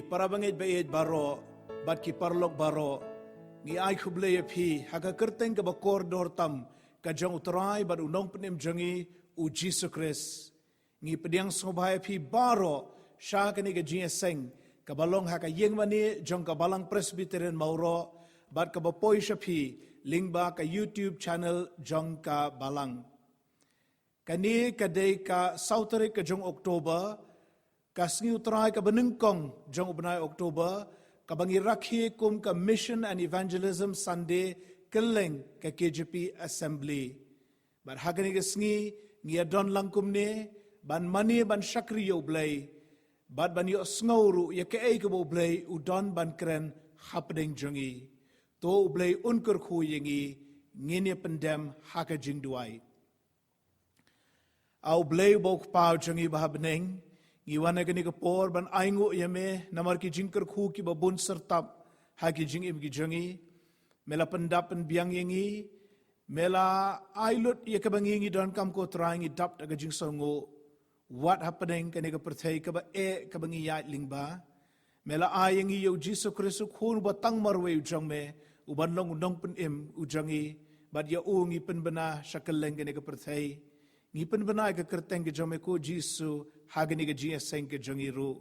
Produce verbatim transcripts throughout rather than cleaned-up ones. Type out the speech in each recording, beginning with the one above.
Para bangeit baieit baroh, bad ki paralok baroh, ngi ai khublei ïa phi ha ka kyrteng kaba kordor tam ka jong U Trai bad U Nongpynim jong ngi, U Jisu Khrist. Ngi pdiang sngewbha ïa phi baroh sha kane ka jingïaseng kaba long ha ka ïingmane jong ka Balang Presbyterian Mawroh, bad kaba poi sha phi lyngba ka YouTube channel jong ka Balang. Kane ka dei ka saw tarik ka jong October, ka sngi U Trai kaba nyngkong jong u bnai October, kaba ngi rakhe kum ka Mission and Evangelism Sunday kylleng ka K J P Assembly. Bad ha kane ka sngi ngi ïa don lang kumne, ban mane ban shakri ïa U Blei, bad ban ïohsngew ruh ïa kaei kaba U Blei u don ban kren hapdeng jong ngi. To U Blei un kyrkhu ïa ngi, ngin ïa pyndem ha ka jingduwai. A U Blei uba U Kpa jong ngi uba ha bneng, ngi wan ha kane ka por ban ainguh ïa me namar ki jingkyrkhu kiba bun syrtap ha ki jingim ki jong ngi. Me la pyndap pynbiang ïa ngi, me la ai lut ïa kaba ngi ngi donkam, ko Trai, ngi dap da ka jingsngewnguh. Wat hapdeng kane ka pyrthei kaba eh kaba ngi ïaid lyngba, me la ai ïa ngi ïa U Jisu Khrist, U Khun uba tang marwei u jong me, uban long U Nongpynim u jong ngi, bad ïa u ngi pynbna sha kylleng kane ka pyrthei. Ngi pynbna ïa ka kyrteng ka jong me, ko Jisu, ha kane ka jingïaseng ka jong ngi ruh.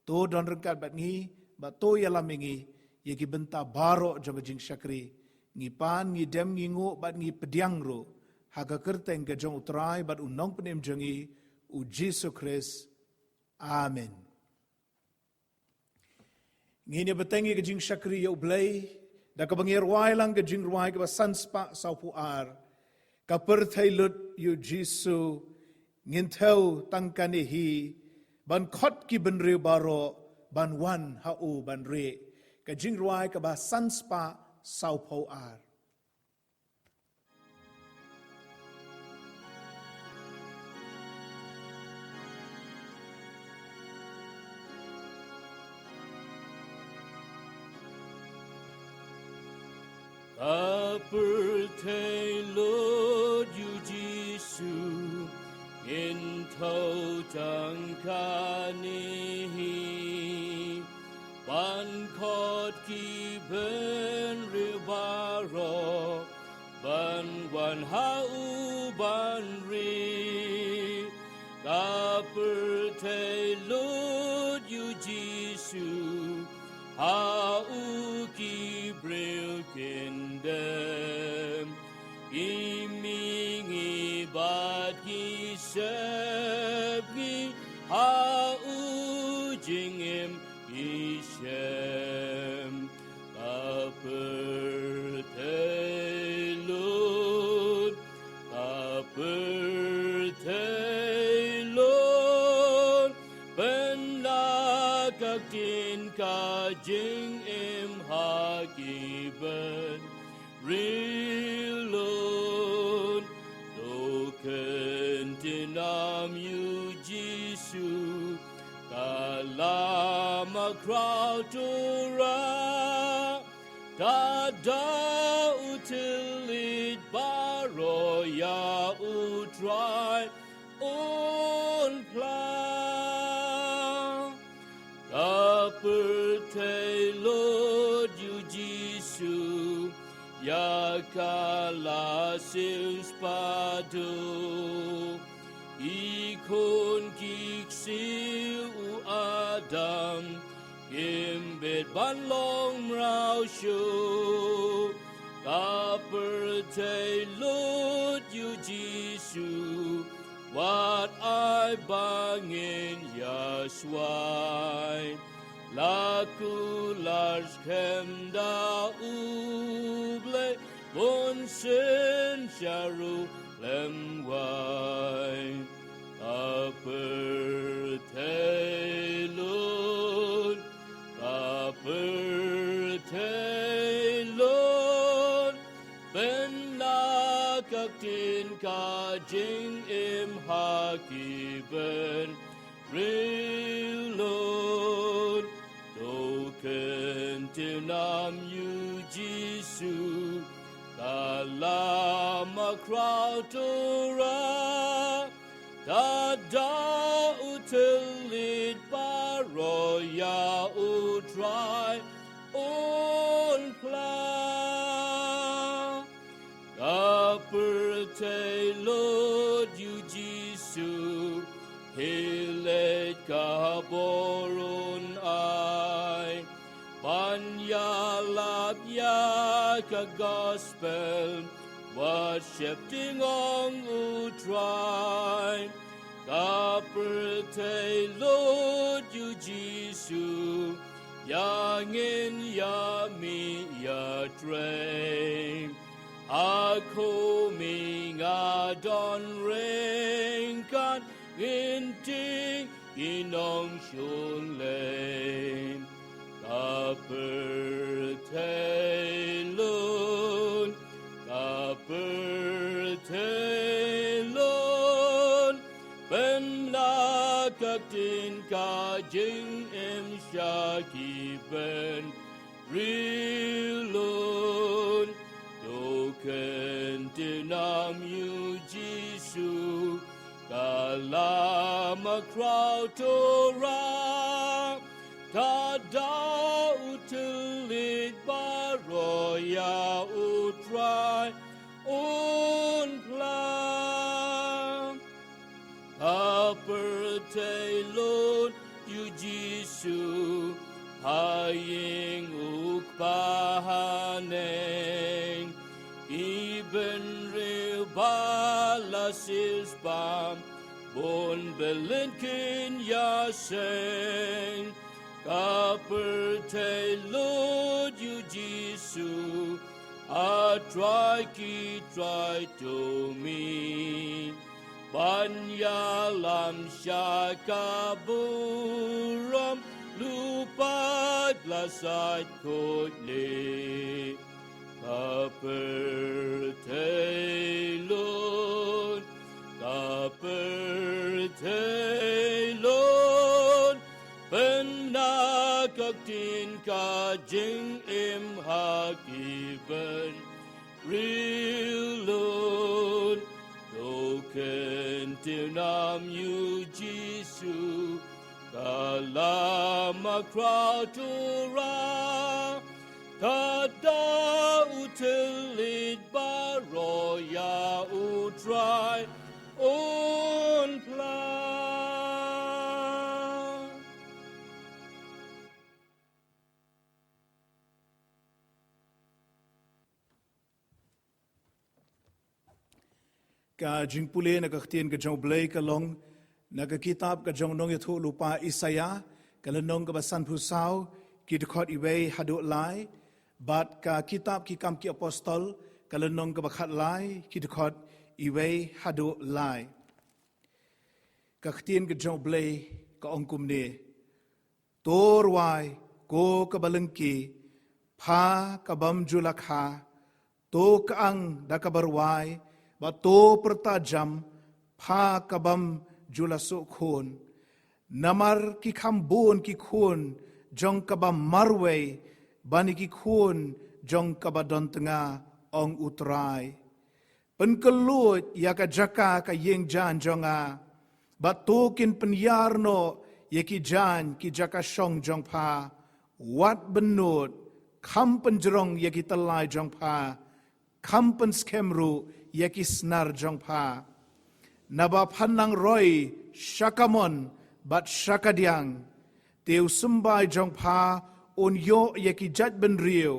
To don ryngkat bad ngi, bad to ïalam ïa ngi ïa ki bynta baroh jong ka jingshakri. Ngi pan, ngi dem, ngi nguh bad ngi pdiang ruh ha ka kyrteng ka jong U Trai bad U Nongpynim jong ngi, U Jisu Khrist. Amen. Ngin ïa bteng ïa ka jingshakri ïa U Blei da kaba ngi rwai lang ka jingrwai kaba san spah sawphew ar. Ka pyrthei lut ïa U Jisu, ngin thew tang kane hi, ban khot ki bynriew baroh ban wan ha u ban rieh. Ka jingrwai kaba san spah sawphew ar. Ka pyrthei lut ïa U Jisu, ngin thew tang kane hi, ban khot ki bynriew baroh ban wan ha u ban rieh. Ka pyrthei lut ïa U Jisu, ha u ki briew kin dem. Ki mihngi bad ki sepngi, ha u jingim ki shem. Ka pyrthei lut, ka pyrthei lut, pynlah ka ktien ka jingim ha ki bynriew lut. To kyntiew nam ïa U Jisu, ka la makhraw Torah. Tad da u thylliej baroh ïa U Trai un phla. Ka pyrthei lut ïa U Jisu, ïa ka la siew spah duh. Ki khun ki ksiew u Adam, kim bit ban long mraw shuh. Ka pyrthei lut ïa U Jisu, wat ai ba ngin ïa swai. La kular skhem da U Blei, bunsien sha ruh lem wai. Ka pyrthei lut, ka pyrthei lut, pynlah ka ktien ka jingim ha ki bynriew lut. To kyntiew nam ïa U Jisu, ka la makhraw Torah. Tad da u thylliej baroh ïa U Ai un phla. Ka pyrthei lut ïa u Jisu, hi leit ka bor un ai. Ban ïalap ïa ka gospel, wat sheptieng ong U Trai. Ka pyrthei lut ïa u Jisu, ïa ngin ïa mih ïa trei. Ha khmih nga don ryngkat, ngin tieng ki nongshun lei. Ka pyrthei lut, ka pyrthei lut, pynlah ka ktien ka jingim sha ki briew lut. To kyntiew nam ïa u Jisu, ka la makhraw Torah. Tad da u thylliej baroh ïa U Trai un phla. Ka pyrthei lut ïa u Jisu, ha ïing U Kpa haneng. Ki bynriew ba la siewspah, bun byllien kin ïaseng. Ka pyrthei lut ïa u Jisu, A Trai ki trai to mih. Ban ïalam sha ka burom, lypa la sait khuid lei. Ka pyrthei lut, ka pyrthei lut, pynlah ka ktien ka jingim ha ki bynriew lut. To kyntiew nam ïa u Jisu, ka la makhraw Torah. Tad da u thylliej baroh ïa U Trai un phla. Ka jingpule na ka ktien ka jong U Blei ka long na ka kitab ka jong u nongïathuhlypa Isaïah, ka lynnong kaba sanphew saw, ki dkhot iwei haduh lai, bad ka kitab Ki Kam ki Apostol, ka lynnong kaba khatlai, ki dkhot iwei haduh lai. Ka ktien ka jong U Blei ka ong kumne: To rwai, ko kaba lyngkhi, pha kabym ju la kha. To kyang da kaba rwai, bad to pyrta jam, pha kabym ju la suk khun. Namar ki kham bun ki khun jong kaba marwei ban ïa ki khun jong kaba don tnga, ong U Trai. Pynkylluid ïa ka jaka ka ïing jaiñ jong nga, bad to kin pynïar noh ïa ki jaiñ ki jaka shong jong pha. Wat bynnud, kham pynjrong ïa ki tyllai jong pha, kham pynskhem ruh ïa ki snar jong pha. Naba phan nang roi sha kamon bad sha kadiang. Te u symbai jong pha un ïoh ïa ki jait bynriew,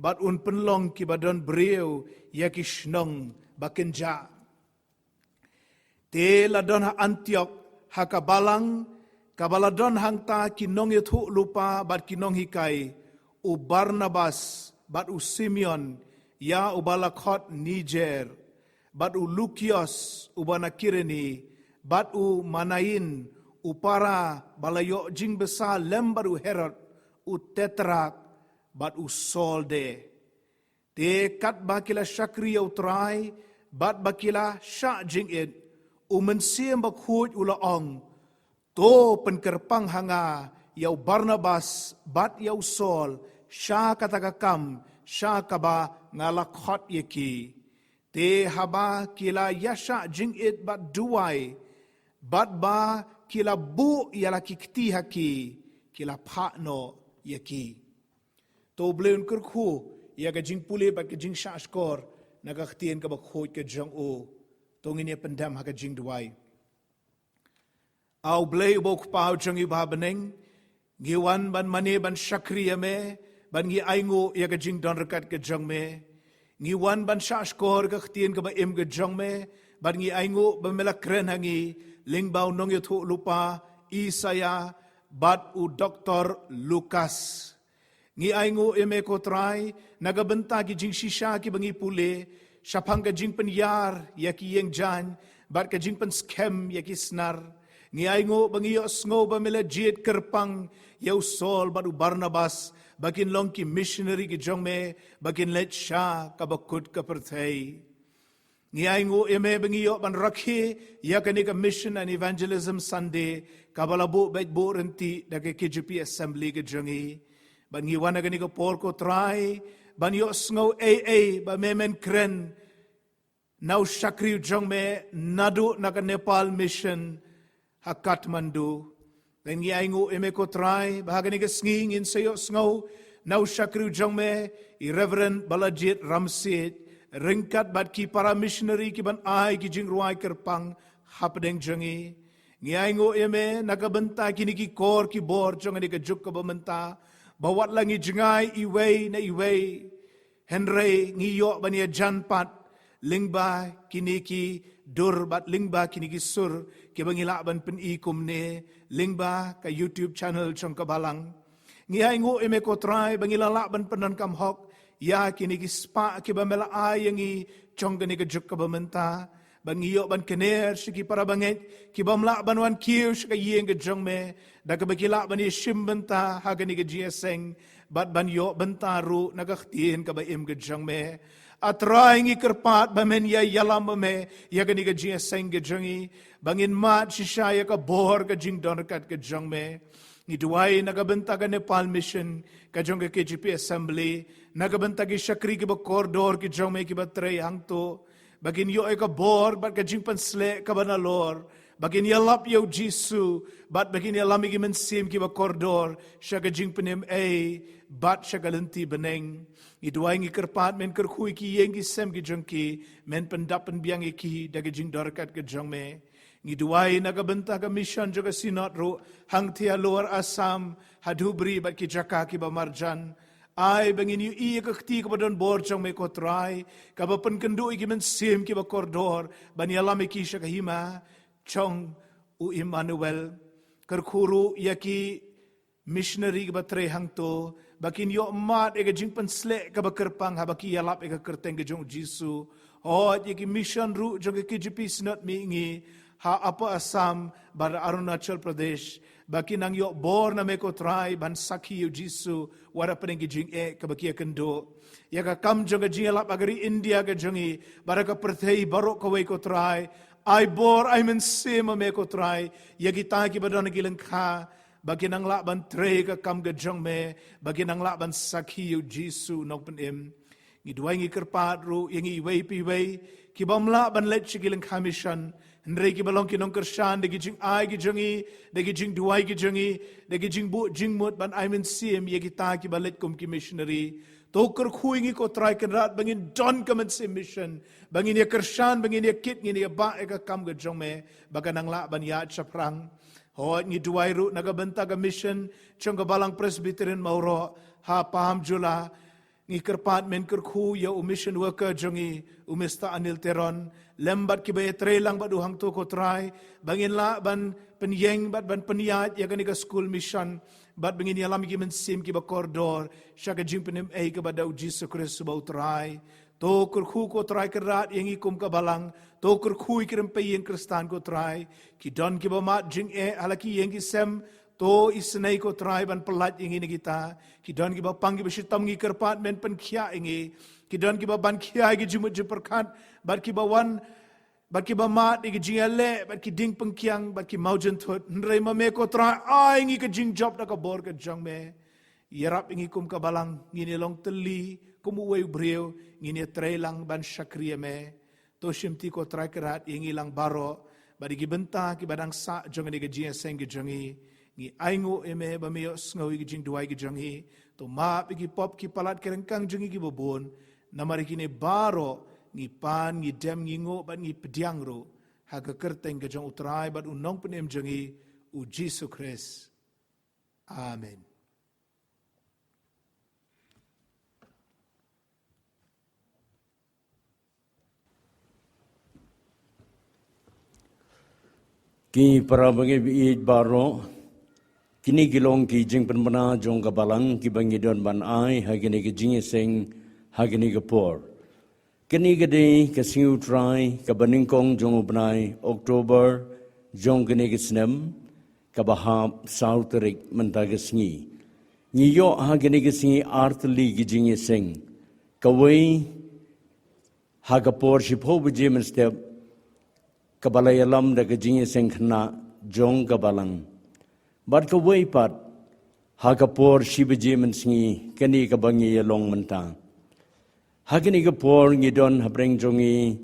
bad un pynlong kiba don briew ïa ki shnong ba kynjah. Te la don ha Antiok, ha ka balang, kaba la don hangta ki nongïathuhlypa bad ki nonghikai, u Barnabas bad u Simeon, ïa uba la khot Niger, bad u Lukios uba na Kirene, bad u Manain, u para ba la ïoh jingbsa lem bad u Herod, u Tetrark, bad u Saul de. Te katba ki la shakri ïa U Trai, bad ba ki la shah jingit, U Mynsiem Bakhuid u la ong: To pynkyrpang ha nga ïa u Barnabas bad ïa u Saul sha kata ka kam sha kaba nga la khot ïa ki. Te haba ki la ïashah jingit bad duwai, bad ba ki la buh ïa la ki kti ha ki, ki la phah noh ïa ki. To Blei un kyrkhu ïa ka jingpule bad ka jingshahshkor na ka ktien kaba khuid ka jong u. To ngin ïa pyndem ha ka jingduwai. A U Blei uba u Kpa u jong ngi ba ha bneng, ngi wan ban mane ban shakri ïa me, bad ngi ainguh ïa ka jingdon ryngkat ka jong me. Ngi wan ban shahshkor ka ktien kaba im ka jong me, bad ngi ainguh ba me la kren ha ngi lyngba u nongïathuhlypa Isaiah bad u Doktor Lukas. Ngi ainguh ïa me ko Trai, na ka bynta ki jingshisha kiba ngi pule, shaphang ka jingpynïar ïa ki ïing jaiñ, bad ka jingpynskhem ïa ki snar. Ngi ainguh ba ngi ïohsngew ba me la jied kyrpang ïa u Saul bad u Barnabas, ba kin long ki missionary ki jong me, ba kin leit sha kaba kut ka pyrthei. Ngi ainguh ïa me ba ngi ïoh ban rakhe ïa kane ka Mission and Evangelism Sunday, kaba la buh beit buh ryntih da ka K J P Assembly ka jong ngi. Bad ngi wan ha kane ka por ko Trai, ban ïohsngew ei ei ba me men kren na u shakri u jong me naduh na ka Nepal Mission ha Kathmandu. Ngi ainguh ïa me ko Trai, ba ha kane ka sngi ngin sa ïohsngew na u shakri u jong me, i Reverend Balajied Ramsiej, ryngkat bad ki para missionary kiban ai ki jingrwai kyrpang hapdeng jong ngi. Ngi ainguh ïa me na ka bynta kine ki kor ki bor jong kane ka juk kaba mynta, ba wat la ngi jngai iwei na iwei, hynrei ngi ïoh ban ïajan pat lyngba kine ki dur bad lyngba kine ki sur kiba ngi lah ban pyni kumne lyngba ka YouTube channel jong ka Balang. Ngi ainguh ïa me ko Trai ba ngi la lah ban pyndonkam hok ïa kine ki spah kiba me la ai ïa ngi jong kane ka juk kaba mynta. Bad ngi ïoh ban kner sha ki para bangeit kibym lah ban wan kiew sha ka ïing ka jong me, da kaba ki lah ban ïashim bynta ha kane ka jingïaseng, bad ban ïoh bynta ruh na ka ktien kaba im ka jong me. A Trai, ngi kyrpad ba men ïa ïalam ma me ïa kane ka jingïaseng ka jong ngi, ba ngin mad shisha ïa ka bor ka jingdon ryngkat ka jong me. Ngi duwai na ka bynta ka Nepal Mission ka jong ka K J P Assembly, na ka bynta ki shakri kiba kordor ki jong me kiba trei hangto, ba kin ïoh ïa ka bor bad ka jingpynsleh kaba nalor, ba kin ïalap ïa u Jisu, bad ba kin ïalam ïa ki mynsiem kiba kordor sha ka jingpynim ei bad sha ka lynti bneng. Ngi duwai, ngi kyrpad men kyrkhu ïa ki ïing ki sem ki jong ki, men pyndap pynbiang ïa ki da ka jingdon ryngkat ka jong me. Ngi duwai na ka bynta ka mission jong ka Synod ruh hangtei ha Lower Assam, ha Dhubri bad ki jaka kiba marjan. Ai ba ngin ïohi ïa ka kti kaba don bor jong me ko Trai, kaba pynkynduh ïa ki mynsiem kiba kordor ban ïalam ïa ki sha ka hima jong u Immanuel. Kyrkhu ruh ïa ki missionary kiba trei hangto, ba kin ïoh mad ïa ka jingpynsleh kaba kyrpang haba ki ïalap ïa ka kyrteng ka jong u Jisu. Hooid, ïa ki mission ruh jong ka K J P Synod mihngi ha Upper Assam bad Arunachal Pradesh, ba kin nang ïoh bor na me ko Trai ban sakhi ïa u Jisu wat hapdeng ki jingeh kaba ki ïakynduh. Ïa ka kam jong ka jingïalap ha ka ri India ka jong ngi bad ha ka pyrthei baroh kawei ko Trai, ai bor, ai mynsiem ma me ko Trai ïa kita kiba don ha ki lyngkha, ba kin nang lah ban trei ka kam ka jong me, ba kin nang lah ban sakhi ïa u Jisu Nongpynim. Ngi duwai, ngi kyrpad ruh ïa ngi iwei pa iwei kibym lah ban leit sha ki lyngkha mission, hynrei kiba long ki nongkyrshan da ki jingai ki jong ngi, da ki jingduwai ki jong ngi, da ki jingbuh jingmut ban ai mynsiem ïa kita kiba leit kum ki missionary. To kyrkhu ïa ngi ko Trai Kynrad ba ngin don ka mynsiem mission, ba ngin ïa kyrshan, ba ngin ïa kit, ngin ïa bah ïa ka kam ka jong me, ba kan nang lah ban ïaid shaphrang. Hooid, ngi duwai ruh na ka bynta ka mission jong ka Balang Presbyterian Mawroh ha Paham Jula. Ngi kyrpad men kyrkhu ïa u mission worker jong ngi, u Mister Anil Teron, lem bad kiba ïatrei lang bad u hangto ko Trai, ba ngin lah ban pynïeng bad ban pynïaid ïa kane ka school mission, bad ba ngin ïalam ïa ki mynsiem kiba kordor sha ka jingpynim ei kaba da u Jisu Khrist uba u Trai. To kyrkhu ko Trai Kynrad ïa ngi kum ka Balang, to kyrkhu ïa ki rympei ïing Khristan ko Trai, ki don kiba mad jingeh ha la ki ïing ki sem, to isynei ko Trai ban pyllait ïa ngi na kita. Ki don kiba pang kiba shitom, ngi kyrpad men pynkhiah ïa ngi. Ki don kiba ban khia ïa ki jingmut jingpyrkhat, bad kiba wan, bad kiba mad ïa ki jingïaleh, bad ki dieng pyngkiang, bad ki mawjynthut. Hynrei ma me ko Trai, ai ngi ka jingjop da ka bor ka jong me. Ïarap ïa ngi kum ka Balang, ngin ïa long tylli kum uwei u briew, ngin ïatrei lang ban shakri ïa me. To shimti ko Trai Kynrad ïa ngi lang baroh, bad ïa ki bynta kiba dang sah jong kane ka jingïaseng ka jong ngi. Ngi ainguh ïa me ba me ïohsngew ïa ki jingduwai ki jong ngi. To map ïa ki pop ki palat ki ryngkang jong ngi kiba bun. Namar ïa kine baroh ngi pan, ngi dem, ngi nguh bad ngi pdiang ruh ha ka kyrteng ka jong U Trai bad U Nongpynim jong ngi, U Jisu Khrist. Amen. Ki para bangeit baroh, kine ki long ki jingpynbna jong ka Balang kiba ngi don ban ai ha kine ki jingïaseng ha kine ki por. Kane ka dei ka sngi U Trai kaba nyngkong jong u bnai October jong kane ka snem, kaba hap saw tarik mynta ka sngi. Ngi ïoh ha kane ka sngi ar tylli ki jingïaseng. Kawei ha ka por shiphew baje mynstep, kaba la ïalam da ka jingïaseng khynnah jong ka Balang. Bad kawei pat ha ka por shi baje mynsngi, kane kaba ngi ïa long mynta. Ha kane ka por ngi don hapdeng jong ngi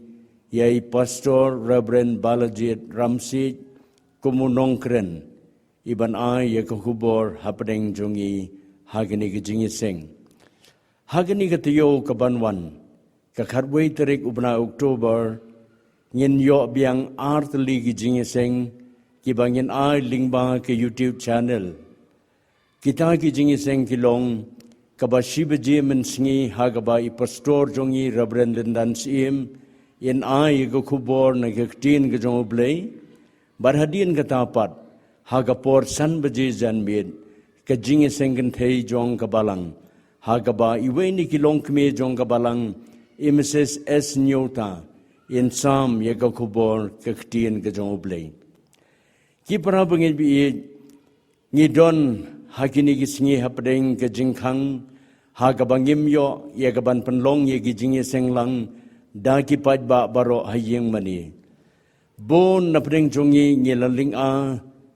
ïa i Pastor Reverend Balajied Ramsiej kum u nongkren, i ban ai ïa ka khubor hapdeng jong ngi ha kane ka jingïaseng. Ha kane ka taïew kaban wan, ka khatwei tarik u bnai October, ngin ïoh biang ar tylli ki jingïaseng kiba ngin ai lyngba ka YouTube channel. Kita ki jingïaseng ki long, kaba shi baje mynsngi ha kaba i Pastor jong ngi Reverend Lyndan Syiem in ai ïa ka khubor na ka ktien ka jong U Blei. Bad hadien kata pat, ha ka por san baje janmiet, ka jingïaseng kynthei jong ka Balang, ha kaba iwei na ki longkmie jong ka Balang, i Mrs S Nyota, in sam ïa ka khubor ka ktien ka jong U Blei. Ki para bangeit baroh, ngi don ha kine ki sngi hapdeng ka jingkhang, ha kaba ngim ïoh ïa kaban pynlong ïa ki jingïaseng lang da ki paidbah baroh ha ïing mane. Bun napdeng jong ngi ngi la lynga,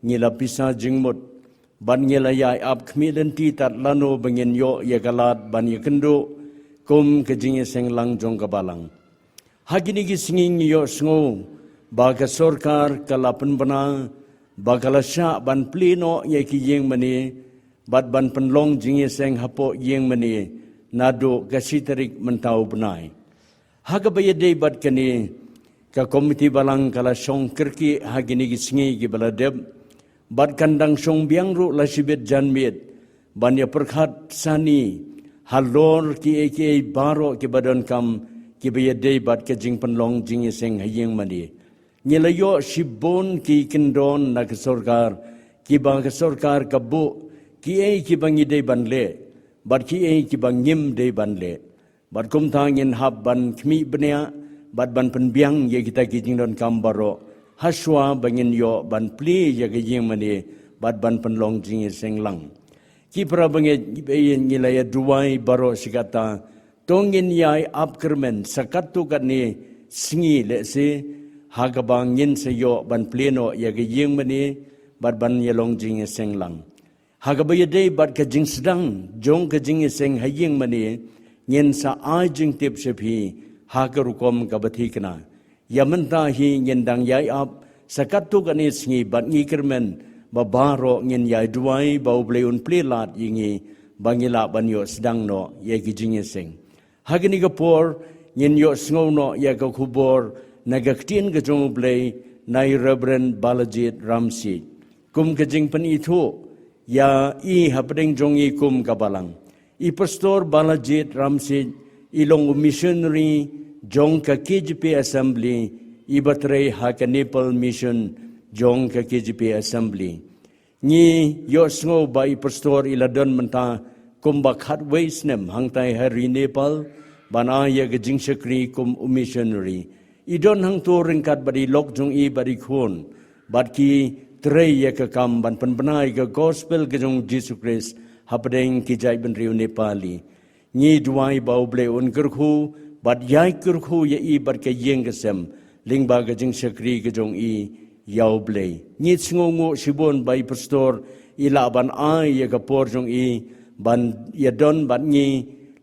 ngi la pisa jingmut, bad ngi la ïai ap khmih lynti tad lano ba ngin ïoh ïa ka lad ban ïakynduh kum ka jingïaseng lang jong ka Balang. Ha kine ki sngi ngi ïohsngew ba ka sorkar ka la pynbna ba ka la shah ban plie noh ïa ki ïing mane bad ban pynlong jingïaseng hapoh ïing mane naduh ka shi tarik mynta u bnai. Ha kaba ïadei bad kane, ka komiti Balang ka la shong kyrkieh ha kine ki sngi kiba la dep, bad kan dang shong biang ruh la shibit janmiet ban ïa pyrkhat sani halor kiei kiei baroh kiba donkam kiba ïadei bad ka jingpynlong jingïaseng ha ïing mane. Ngi la ïoh shibun ki kyndon na ka sorkar, kiba ka sorkar ka buh kiei kiba ngi dei ban leh bad kiei kiba ngim dei ban leh. Bad kumta ngin hap ban khmih bniah bad ban pynbiang ïa kita ki jingdonkam baroh hashwa ba ngin ïoh ban plie ïa ka ïing mane bad ban pynlong jingïaseng lang. Ki para bangeit, ngi la ïa duwai baroh shi katta, to ngin ïai ap kyrmen sa katto katne sngi lehse, ha kaba ngin sa ïoh ban plie noh ïa ka ïing mane bad ban ïa long jingïaseng lang. Ha kaba ïadei bad ka jingsdang jong ka jingïaseng ha ïing mane, ngin sa ai jingtip sha phi ha ka rukom kaba thikna. Ïa mynta hi ngin dang ïai ap sa katto katne sngi bad ngi kyrmen ba baroh ngin ïai duwai ba U Blei un plie lad ïa ngi ba ngi lah ban ïoh sdang noh ïa ki jingïaseng. Ha kane ka por ngin ïohsngew noh ïa ka khubor na ka ktien ka jong U Blei na i Reverend Balajied Ramsiej. Kum ka jingpynithuh ïa i hapdeng jong i kum ka Balang. I Pastor Balajied Ramsiej i long u missionary jong ka K J P Assembly, i ba trei ha ka Nepal Mission jong ka K J P Assembly. Ngi ïohsngew ba i Pastor i la don mynta kumba khatwei snem hangtai ha ri Nepal, ban ai ïa ka jingshakri kum u missionary. I don hangto ryngkat bad i lok jong i bad i khun, bad ki trei ïa ka kam ban pynbna ïa ka gospel ka jong U Jisu Khrist hapdeng ki jaitbynriew Nepali. Ngi duwai ba U Blei un kyrkhu bad ïai kyrkhu ïa i bad ka ïing ka sem lyngba ka jingshakri ka jong i ïa U Blei. Ngi sngewnguh shibun ba i Pastor i lah ban ai ïa ka por jong i ban ïa don bad ngi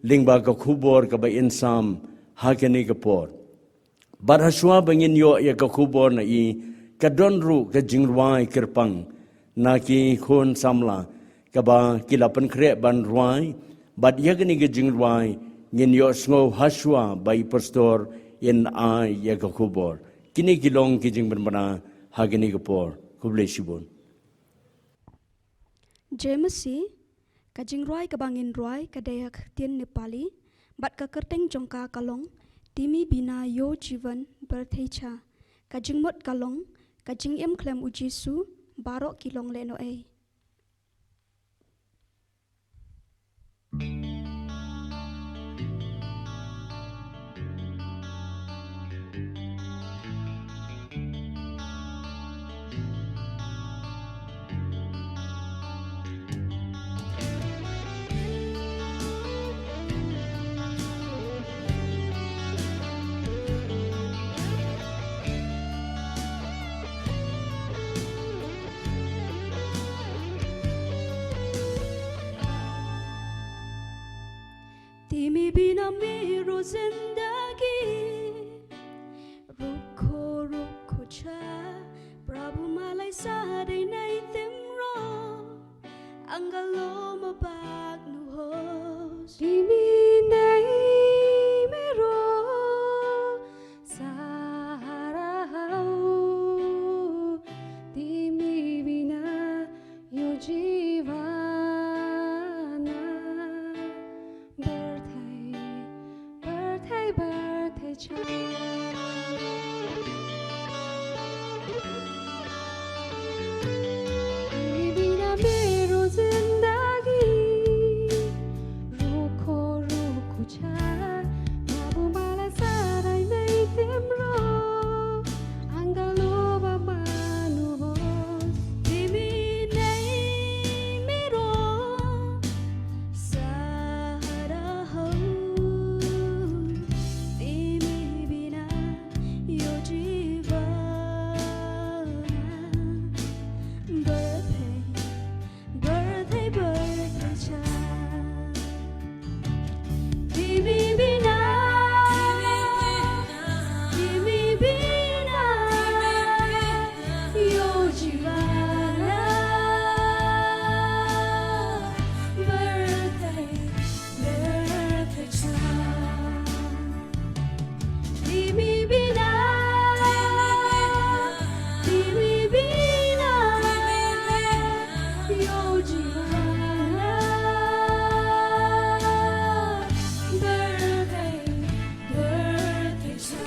lyngba ka khubor kaba in sam ha kane ka por. Bad hashwa ba ngin ïoh ïa ka khubor na i, ka don ruh ka jingrwai kyrpang Na ki khun samla kaba ki la pynkhreh ban rwai, bad ïa kane ka jingrwai ngin ïohsngew hashwa ba i pastor in ai ïa ka khubor. Kine ki long ki jingpynbna ha kane ka por. Khublei shibun. James C, ka jingrwai kaba ngin rwai ka dei ha ka ktien Nepali, bad ka kyrteng jong ka ka long Timi Bina Yo Jivan Barthei Cha. Ka jingmut ka long, ka jingim khlem u Jisu, baroh ki long lehnohei. Timi bina mero zindagi, rukho rukho cha, Prabhu malai sadai nai timro, angalo mabak nu hos. Timi nai mero sahara hau, timi bina yo jivana. Barthei, barthei, barthei cha. Timi bina mero zindagi, rukho rukho cha, Prabhu malai sadai nai timro, angalo ba manu hos. Timi nai mero sahara hau, timi bina yo jivana. Barthei, barthei, barthei cha. Timi bina, timi bina yo jivana. Barthei, barthei cha. Timi bina, timi bina yo jivana. Barthei, barthei cha.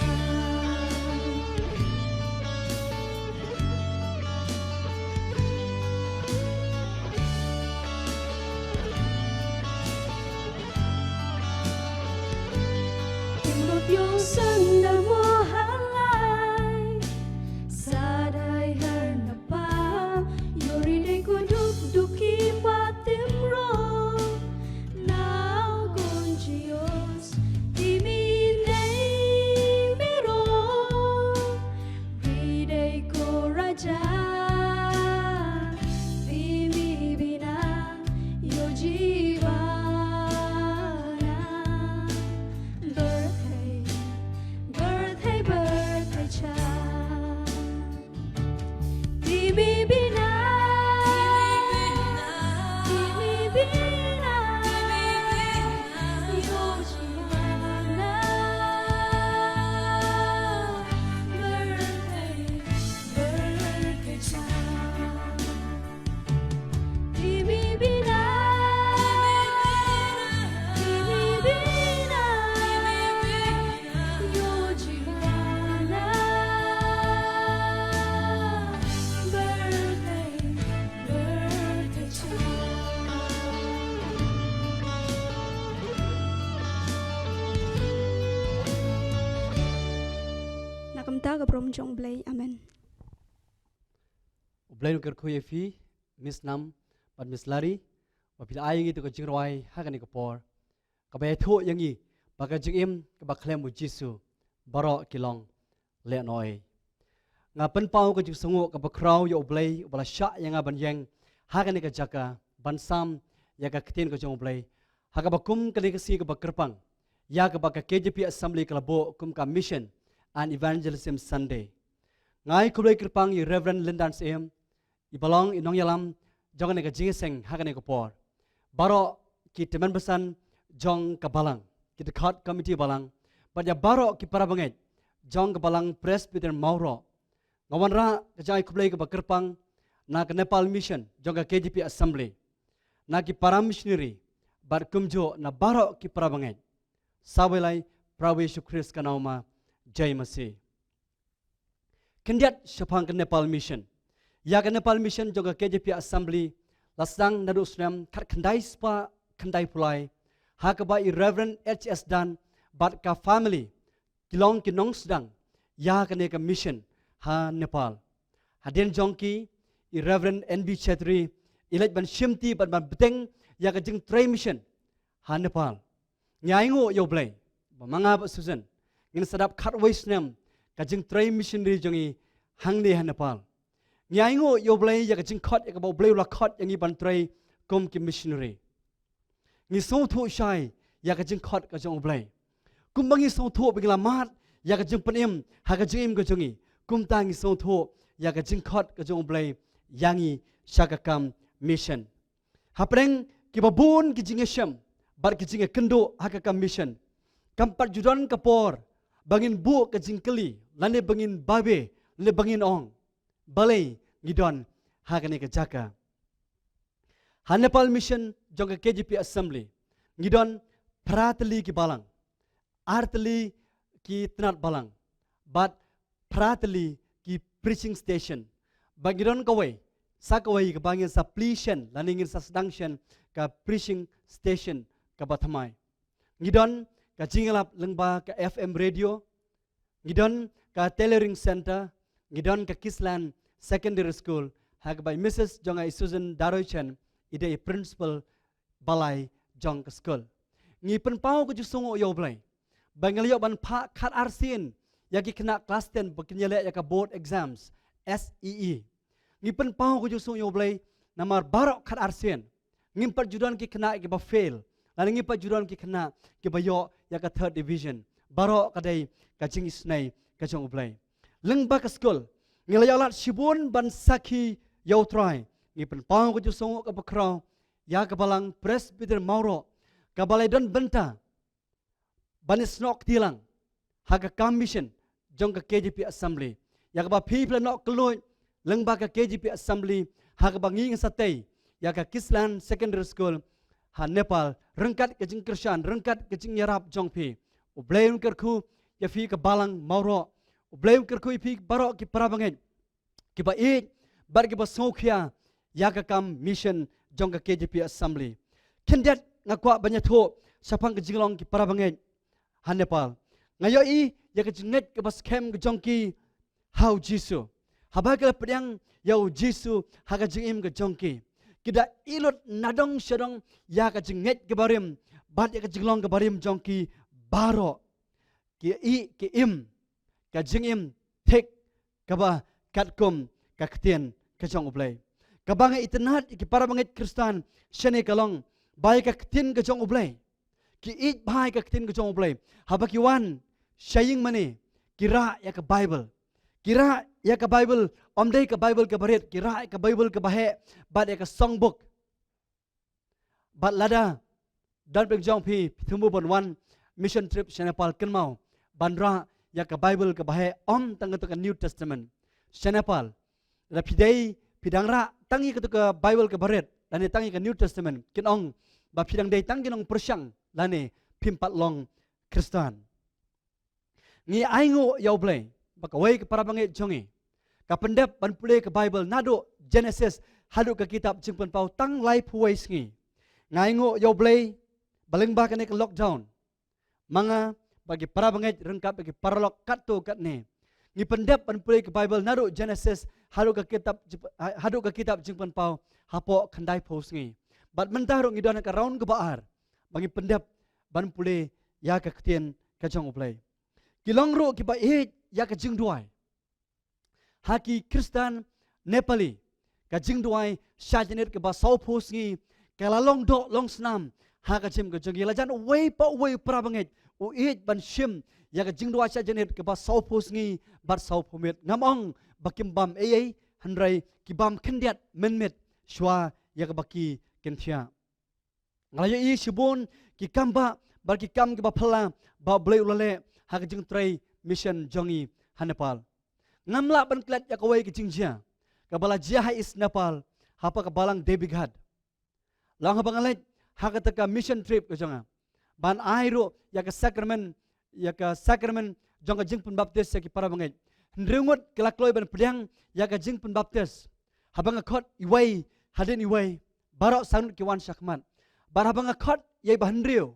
Timrot yo sanda mo halai, sadai har na pa, yo ri dei ko duk duk ki pa timrot, nau kon jios, timi nei mero, ri dei ko raja, timi bina yo jivana. Barthei, barthei, barthei cha. Timi bina, timi bina yo jivana. Barthei, barthei cha. Timi bina, timi bina yo jivana. Barthei, barthei cha. Na ka bynta ka burom jong U Blei. Amen. U Blei un kyrkhu ïa phi, Miss Nam bad Miss Larry, ba phi la ai ïa ngi ïa ka jingrwai ha kane ka por, kaba ïathuh ïa ngi ba ka jingim kaba khlem u Jisu baroh ki long lehnohei. Nga pynpaw ka jingsngewnguh kaba khraw ïa U Blei uba la shah ïa nga ban ïeng ha kane ka jaka ban sam ïa ka ktien ka jong U Blei, ha kaba kum kane ka sngi kaba kyrpang ïa kaba ka K J P Assembly ka la buh kum ka Mission and Evangelism Sunday. Nga ai khublei kyrpang ïa Reverend Lyndan Syiem, i ba long i nongïalam jong kane ka jingïaseng ha kane ka por, baroh ki tymmen basan jong ka balang, ki dkhot komiti balang, bad ïa baroh ki para bangeit jong ka balang Presbyterian Mawroh. Nga wanrah ka jingkhublei kaba kyrpang na ka Nepal Mission jong ka K J P Assembly, na ki para missionary, bad kumjuh na baroh ki para bangeit. Sa wei lai, Prabhu Yeshu Khrist ka nang ma, Jai Masih. Khyndiat shaphang ka Nepal Mission. Ïa ka Nepal Mission jong ka K J P Assembly la sdang naduh snem khatkhyndai spah khyndaiphew lai, ha kaba i Reverend H S Dan bad ka family ki long ki nongsdang ïa kane ka mission ha Nepal. Hadien jong ki, i Reverend N B Chetri i leit ban shimti bad ban bteng ïa ka jingtrei mission ha Nepal. Ngi ainguh ïa U Blei ba ma nga bad Susan ngin sa dap khatwei snem ka jingtrei missionary jong ngi hangne ha Nepal. Ngi ainguh ïa U Blei ïa ka jingkhot ïa kaba U Blei u la khot ïa ngi ban trei kum ki missionary. Ngi sngewthuh shai ïa ka jingkhot ka jong U Blei. Kumba ngi sngewthuh ba ngi la mad ïa ka jingpynim ha ka jingim ka jong ngi, kumta ngi sngewthuh ïa ka jingkhot ka jong U Blei ïa ngi sha ka kam mission. Hapdeng kiba bun ki jingïashem bad ki jingïakynduh ha ka kam mission, kam pat ju don ka por ba ngin buh ka jingkylli lane ba ngin babe lane ba ngin ong, balei ngi don ha kane ka jaka. Ha Nepal Mission jong ka K J P Assembly ngi don phra tylli ki balang, ar tylli ki tnat balang, bad phra tylli ki preaching station. Bad ngi don kawei, sa kawei kaba ngin sa plie shen lane ngin sa sdang shen ka preaching station kaba thymmai. Ngi don ka jingïalap lyngba ka F M radio, ngi don ka tailoring center, ngi don ka Kisland Secondary School, ha kaba i Missus jong nga i Susan Daroichen i dei i principal balai jong ka school. Ngi pynpaw ka jingsngewnguh ïa U Blei ba ngi la ïoh ban phah khatar sien ïa ki khynnah klas ten ba kin ïaleh ïa ka board exams, S E E. Ngi pynpaw ka jingsngewnguh ïa U Blei namar baroh khatar sien ngim pat ju don ki khynnah kiba fail, lane ngim pat ju don ki khynnah kiba ïoh ïa ka third division. Baroh ka dei ka jingisynei ka jong U Blei. Lyngba ka school ngi la ïoh lad shibun ban sakhi ïa U Trai. Ngi pynpaw ka jingsngewnguh kaba khraw ïa ka balang Presbyterian Mawroh kaba la don bynta ban ïasnoh kti lang ha ka kam mission jong ka K J P Assembly, ïa kaba phi phi la noh kylluid lyngba ka K J P Assembly, ha kaba ngi ngin sa tei ïa ka Kisland Secondary School ha Nepal ryngkat ka jingkyrshan, ryngkat ka jingïarap jong phi. U Blei un kyrkhu ïa phi ka balang Mawroh. U Blei un kyrkhu ïa phi baroh ki para bangeit kiba ïeit bad kiba sngewkhia ïa ka kam mission jong ka K J P Assembly. Khyndiat nga kwah ban ïathuh shaphang ka jinglong ki para bangeit ha Nepal. Nga ïohi ïa ka jingngeit kaba skhem ka jong ki ha U Jisu. Haba ki la pdiang ïa U Jisu ha ka jingim ka jong ki, ki da ïehnoh nadong shadong ïa ka jingngeit kaba rim bad ïa ka jinglong kaba rim jong ki baroh. Ki ïeh ki im ka jingim thik kaba katkum ka ktien ka jong U Blei. Kaba nga itynnad ïa ki para bangeit Khristan shane ka long ba ïa ka ktien ka jong U Blei, ki ïeit bha ïa ka ktien ka jong U Blei. Haba ki wan sha ïing mane, ki rah ïa ka Baibl. Ki rah ïa ka Baibl, ym dei ka Baibl kaba rit, ki rah ïa ka Baibl kaba heh bad ïa ka songbook. Bad lada don pdeng jong phi, phi thmu ban wan mission trip sha Nepal, kynmaw ban rah ïa ka Baibl kaba heh, ym tang kato ka New Testament. Sha Nepal, lada phi dei phi dang rah tang ïa kato ka Baibl kaba rit lane tang ïa ka New Testament, kin ong ba phi dang dei tang ki nongpyrshang lane phim pat long Khristan. Ngi ainguh ïa U Blei ba kawei ka para bangeit jong ngi ka pyndep ban pule ka Baibl naduh Genesis haduh ka kitab Jingpynpaw tang laiphew wei sngi. Nga ainguh ïa U Blei ba lyngba kane ka lockdown, ma nga bad ki para bangeit ryngkat bad ki paralok katto katne, ngi pyndep ban pule ka Baibl naduh Genesis haduh ka kitab Jingp-, haduh ka kitab Jingpynpaw hapoh khyndaiphew sngi. Bad mynta ruh ngi don ha ka round kaba ar ba ngi pyndep ban pule ïa ka ktien ka jong U Blei. Ki long ruh kiba ïeit ïa ka jingduwai. Ha ki Khristan Nepali, ka jingduwai sha janmiet kaba sawphew sngi ka la long doh long snam ha ka jingim ka jong ki. La jan uwei pa uwei u para bangeit u ïeit ban shim ïa ka jingduwai sha janmiet kaba sawphew sngi bad sawphew miet. Ngam ong ba kim bam ei ei, hynrei ki bam khyndiat mynmiet shuwa ïa kaba ki kin thiah. Nga la ïohi shibun ki kam ba, bad ki kam kiba phylla ba U Blei u la leh ha ka jingtrei mission jong ngi ha Nepal. Ngam lah ban klet ïa kawei ka jingjia kaba la jia ha East Nepal, hapoh ka balang Devi Ghat. Long haba nga leit ha kata ka mission trip ka jong nga ban ai ruh ïa ka sacrament, ïa ka sacrament jong ka jingpynbaptis ïa ki para bangeit. Hynriew ngut ki la kloi ban pdiang ïa ka jingpynbaptis. Haba nga khot iwei hadien iwei, baroh san ngut ki wan shakhmat. Bad haba nga khot ïa i bahynriew,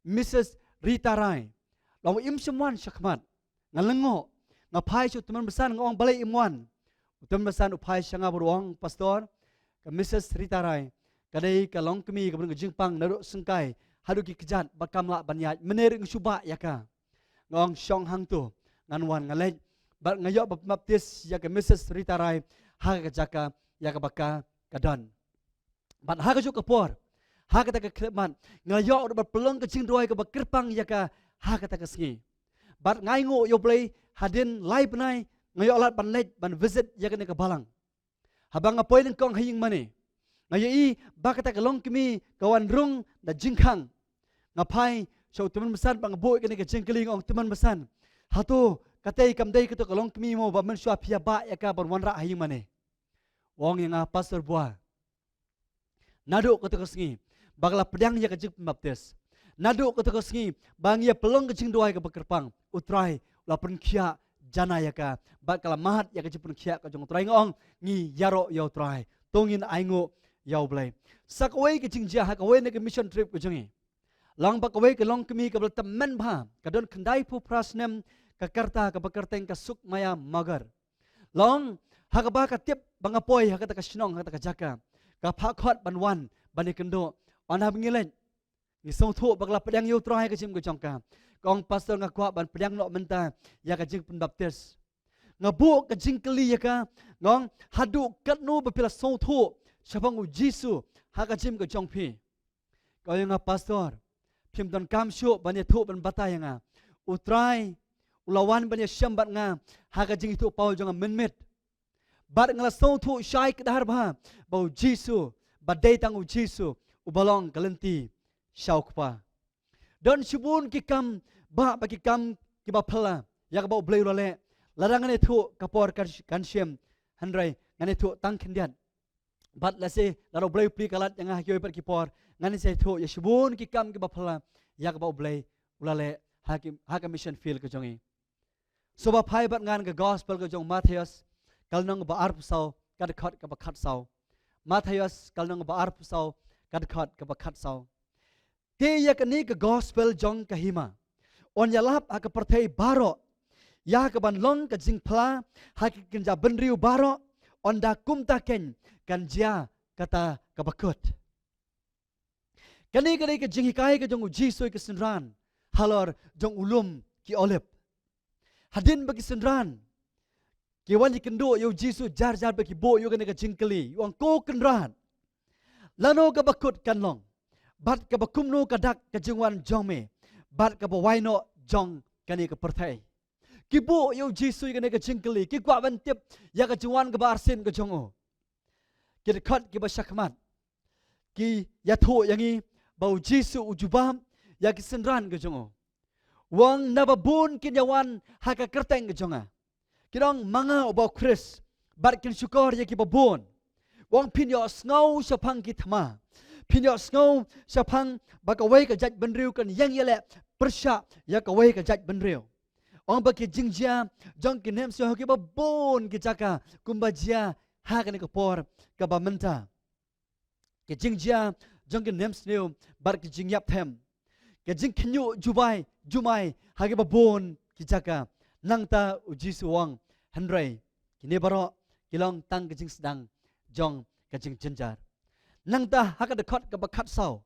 Mrs Rita Rai, long im shym wan shakhmat. Nga lyngngoh, nga phai sha u tymmen basan, nga ong balei im wan. U tymmen basan u phai sha nga bad u ong, Pastor, ka Mrs Rita Rai ka dei ka longkmie kaba don ka jingpang naduh syngkai haduh ki kjat ba kam lah ban ïaid, mynne ruh nga shu bah ïa ka. Nga ong shong hangto, ngan wan. Nga leit bad nga ïoh ban baptis ïa ka Mrs Rita Rai ha ka jaka ïa kaba ka ka don. Bad ha kajuh ka por, ha kata ka khyllipmat, nga la ïoh ruh ban pynlong ka jingduwai kaba kyrpang ïa ka ha kata ka sngi. Bad nga ainguh ïa U Blei, hadien lai bnai nga ïoh lad ban leit ban visit ïa kane ka balang. Haba nga poi nyngkong ha ïing mane, nga ïohi ba kata ka longkmie ka wan rung da jingkhang. Nga phai sha u tymmen basan bad nga buh ïa kane ka jingkylli, nga ong, tymmen basan, hato katei kam dei kato ka longkmie mo ba mynshuwa phi ïa bah ïa ka ban wanrah ha ïing mane? U ong ïa nga, Pastor Bua, naduh kato ka sngi ba ka la pdiang ïa ka jingpynbaptis, naduh kato ka sngi ba ngi ïa pynlong ka jingduwai kaba kyrpang, U Trai u la pynkhiah jana ïa ka, bad ka la mad ïa ka jingpynkhiah ka jong U Trai. Nga ong, ngi ïaroh ïa U Trai, to ngin ainguh ïa U Blei. Sa kawei ka jingjia ha kawei na ka mission trip ka jong ngi, long ba kawei ka longkmie kaba la tymmen bha, ka don khyndaiphew phra snem, ka kyrta kaba kyrteng ka Sukmaya Magar. Long ha kaba ka tip ba nga poi ha kata ka shnong, ha kata ka jaka, ka phah khot ban wan ban ïakynduh. Ynda ba ngi leit, ngi sngewthuh ba ka la pdiang ïa U Trai ha ka jingim ka jong ka. Ka ong, Pastor, nga kwah ban pdiang noh mynta ïa ka jingpynbaptis. Nga buh ka jingkylli ïa ka, nga ong, haduh katno ba phi la sngewthuh shaphang U Jisu ha ka jingim ka jong phi? Ka ong ïa nga, Pastor, phim donkam shuh ban ïathuh ban batai ïa nga. U Trai u la wan ban ïashem bad nga ha ka jingïathuhpaw jong nga mynmiet. Bad nga la sngewthuh shai kdar bha ba U Jisu, ba dei tang U Jisu uba long ka lynti sha U Kpa. Don shibun ki kam ba, ba ki kam kiba phylla ïa kaba U Blei u la leh. Lada ngan ïathuh ka por kan, kan shim, hynrei ngan ïathuh tang khyndiat. Bad lehse lada U Blei u plie ka lad ïa nga ha kiwei pat ki por, ngan sa ïathuh ïa shibun ki kam kiba phylla ïa kaba U Blei u la leh ha ki, ha ka mission field ka jong ngi. Sngewbha phai bad nga na ka gospel ka jong u Mathaios, ka lynnong ba arphew saw, ka dkhot kaba khatsaw. Mathaios, ka lynnong ba arphew saw, ka dkhot kaba khatsaw. Te ïa kane ka gospel jong ka hima yn ïalap ha ka pyrthei baroh, ïa kaban long ka jingphla ha ki kynja bynriew baroh, ynda kumta keiñ kan jia kata kaba kut. Kane ka dei ka jinghikai ka jong U Jisu ïa ki synran halor jong u lum ki Olib. Hadien ba ki synran ki wan ïakynduh ïa U Jisu, jar jar ba ki buh ïa kane ka jingkylli, ïa, ong, Ko Kynrad, lano kaba kut kan long, bad kaba kumno ka dak ka jingwan jong me, bad kaba wai noh jong kane ka pyrthei? Ki buh ïa U Jisu ïa kane ka jingkylli, ki kwah ban tip ïa ka jingwan kaba arsien ka jong u. Ki dkhot kiba shakhmat ki ïathuh ïa ngi ba U Jisu u jubab ïa ki synran ka jong u, u ong, naba bun kin ïawan ha ka kyrteng ka jong nga, kin ong, ma nga uba U Khrist, bad kin shukor ïa kiba bun. U ong, phin ïohsngew shaphang ki thma, phin ïohsngew shaphang ba kawei ka jaitbynriew kan ïeng ïaleh pyrshah ïa kawei ka jaitbynriew. U ong ba ki jingjia jong ki nemsniew ha kiba bun ki jaka, kumba jia ha kane ka por kaba mynta. Ki jingjia jong ki nemsniew bad ki jingïapthem, ki jingkhynñiuh jubab jumai ha kiba bun ki jaka. Nangta U Jisu u ong, hynrei kine baroh ki long tang ka jingsdang jong ka jingjynjar. Nangta ha ka dkhot kaba khatsaw,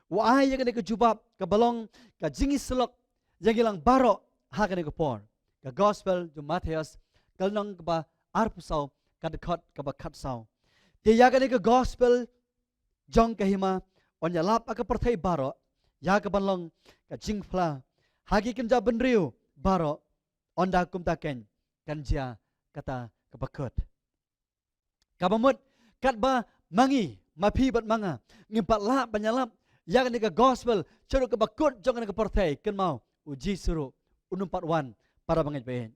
u ai ïa kane ka jubab kaba long ka jingïasyllok ïa ngi lang baroh ha kane ka por. Ka gospel jong u Mathaios, ka lynnong kaba arphew saw, ka dkhot kaba khatsaw. Te ïa kane ka gospel jong ka hima yn ïalap ha ka pyrthei baroh, ïa kaban long ka jingphla ha ki kynja bynriew baroh, ynda kumta keiñ kan jia kata kaba kut. Kaba mut, katba ma ngi, ma phi bad ma nga, ngim pat lah ban ïalap ïa kane ka gospel shaduh kaba kut jong kane ka pyrthei, kynmaw, u Jisu ruh un ym pat wan para bangeit ba ïeit.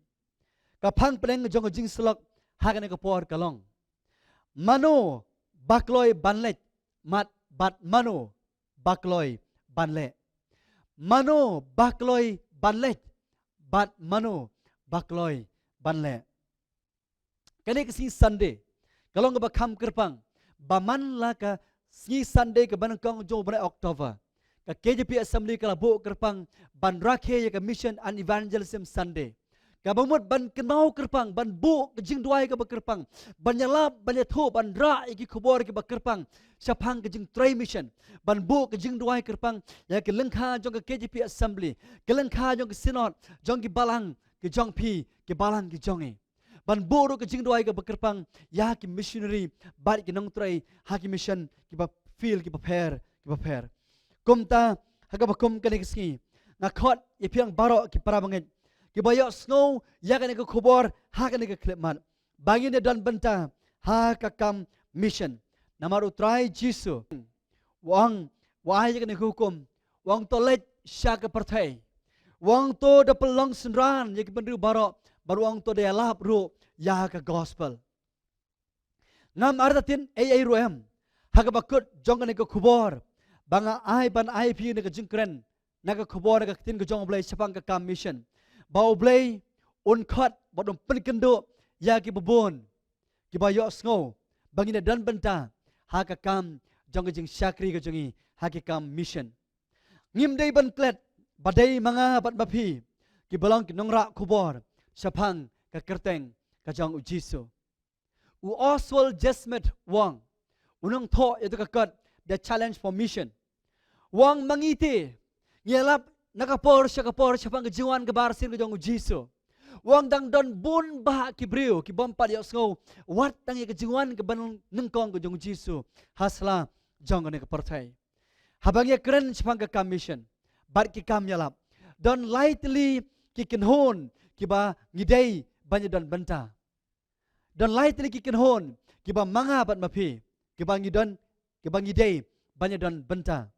Ka phang pdeng jong ka jingsyllok ha kane ka por ka long: Mano ba kloi ban leit, mat, bad mano ba kloi ban leh? Mano ba kloi ban leit, bad mano ba kloi ban leh? Kane ka sngi Sunday ka long kaba kham kyrpang, ba man la ka sngi Sunday kaba nyngkong jong u bnai October, ka K J P Assembly ka la buh kyrpang ban rakhe ïa ka Mission and Evangelism Sunday. Kaba mut ban kynmaw kyrpang, ban buh ka jingduwai kaba kyrpang, ban ïalap, ban ïathuh, ban rah ïa ki khubor kiba kyrpang shaphang ka jingtrei mission, ban buh ka jingduwai kyrpang ïa ki lyngkha jong ka K J P Assembly, ki lyngkha jong ka Synod, jong ki balang ki jong phi, ki balang ki jong ngi. Ban buh ruh ka jingduwai kaba kyrpang ïa ki missionary bad ki nongtrei ha ki mission kiba field kiba pher kiba pher. Kumta, ha kaba kum kane ka sngi, nga khot ïa phi baroh ki para bangeit kiba ïohsngew ïa kane ka khubor ha kane ka khyllipmat, ba ngin ïa don bynta ha ka kam mission. Namar u Trai Jisu u ong, u ai ïa kane ka hukum, u ong to leit sha ka pyrthei, u ong to da pynlong synran ïa ki bynriew baroh, bad u ong to da ïalap ruh ïa ka gospel. Ngam artatien ei ei ruh em ha kaba kut jong kane ka khubor ba nga ai ban ai phi na ka jingkren na ka khubor, na ka ktien ka jong U Blei shaphang ka kam mission, ba U Blei un khot bad un pynkynduh ïa kiba bun kiba ïohsngew ba ngin ïa don bynta ha ka kam jong ka jingshakri ka jong ngi ha ki kam mission. Ngim dei ban klet ba dei ma nga bad ma phi kiba long ki nongrah khubor shaphang ka kyrteng ka jong u Jisu. U Oswald J. Smith u ong, u nongthoh ïa ka kot The Challenge for Mission, u ong, ma ngi te ngi ïalap na ka por sha ka por shaphang ka jingwan kaba arsien ka jong u Jisu. U ong dang don bun bah ki briew ki bym pat ïohsngew wat tang ïa ka jingwan kaba nyngkong ka jong u Jisu ha sla jong kane ka pyrthei. Haba ngi ïakren shaphang ka kam mission bad ki kam ïalap, don lai tylli ki kynhun kiba ngi dei ban ïa don bynta. Don lai tylli ki kynhun kiba ma nga bad ma phi, kiba ngi don, kiba ngi dei ban ïa don bynta.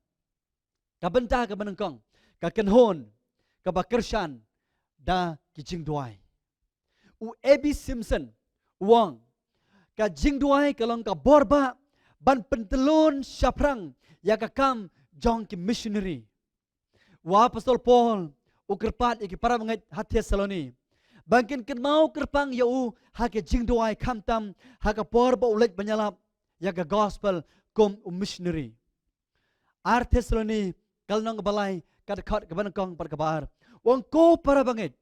Ka bynta kaba nyngkong, ka kynhun kaba kyrshan da ki jingduwai. U A B Simpson u ong, ka jingduwai ka long ka bor bah ban pyntyllun shaphrang ïa ka kam jong ki missionary. U Apostol Paul u kyrpad ïa ki para bangeit ha Thessaloni ba ngin kynmaw kyrpang ïa u ha ki jingduwai, khamtam ha ka por ba u leit ban ïalap ïa ka gospel kum u missionary. Ar Thessaloni ka lynnong ba lai, ka dkhot kaba nyngkong bad kaba ar. U ong, ko para bangeit,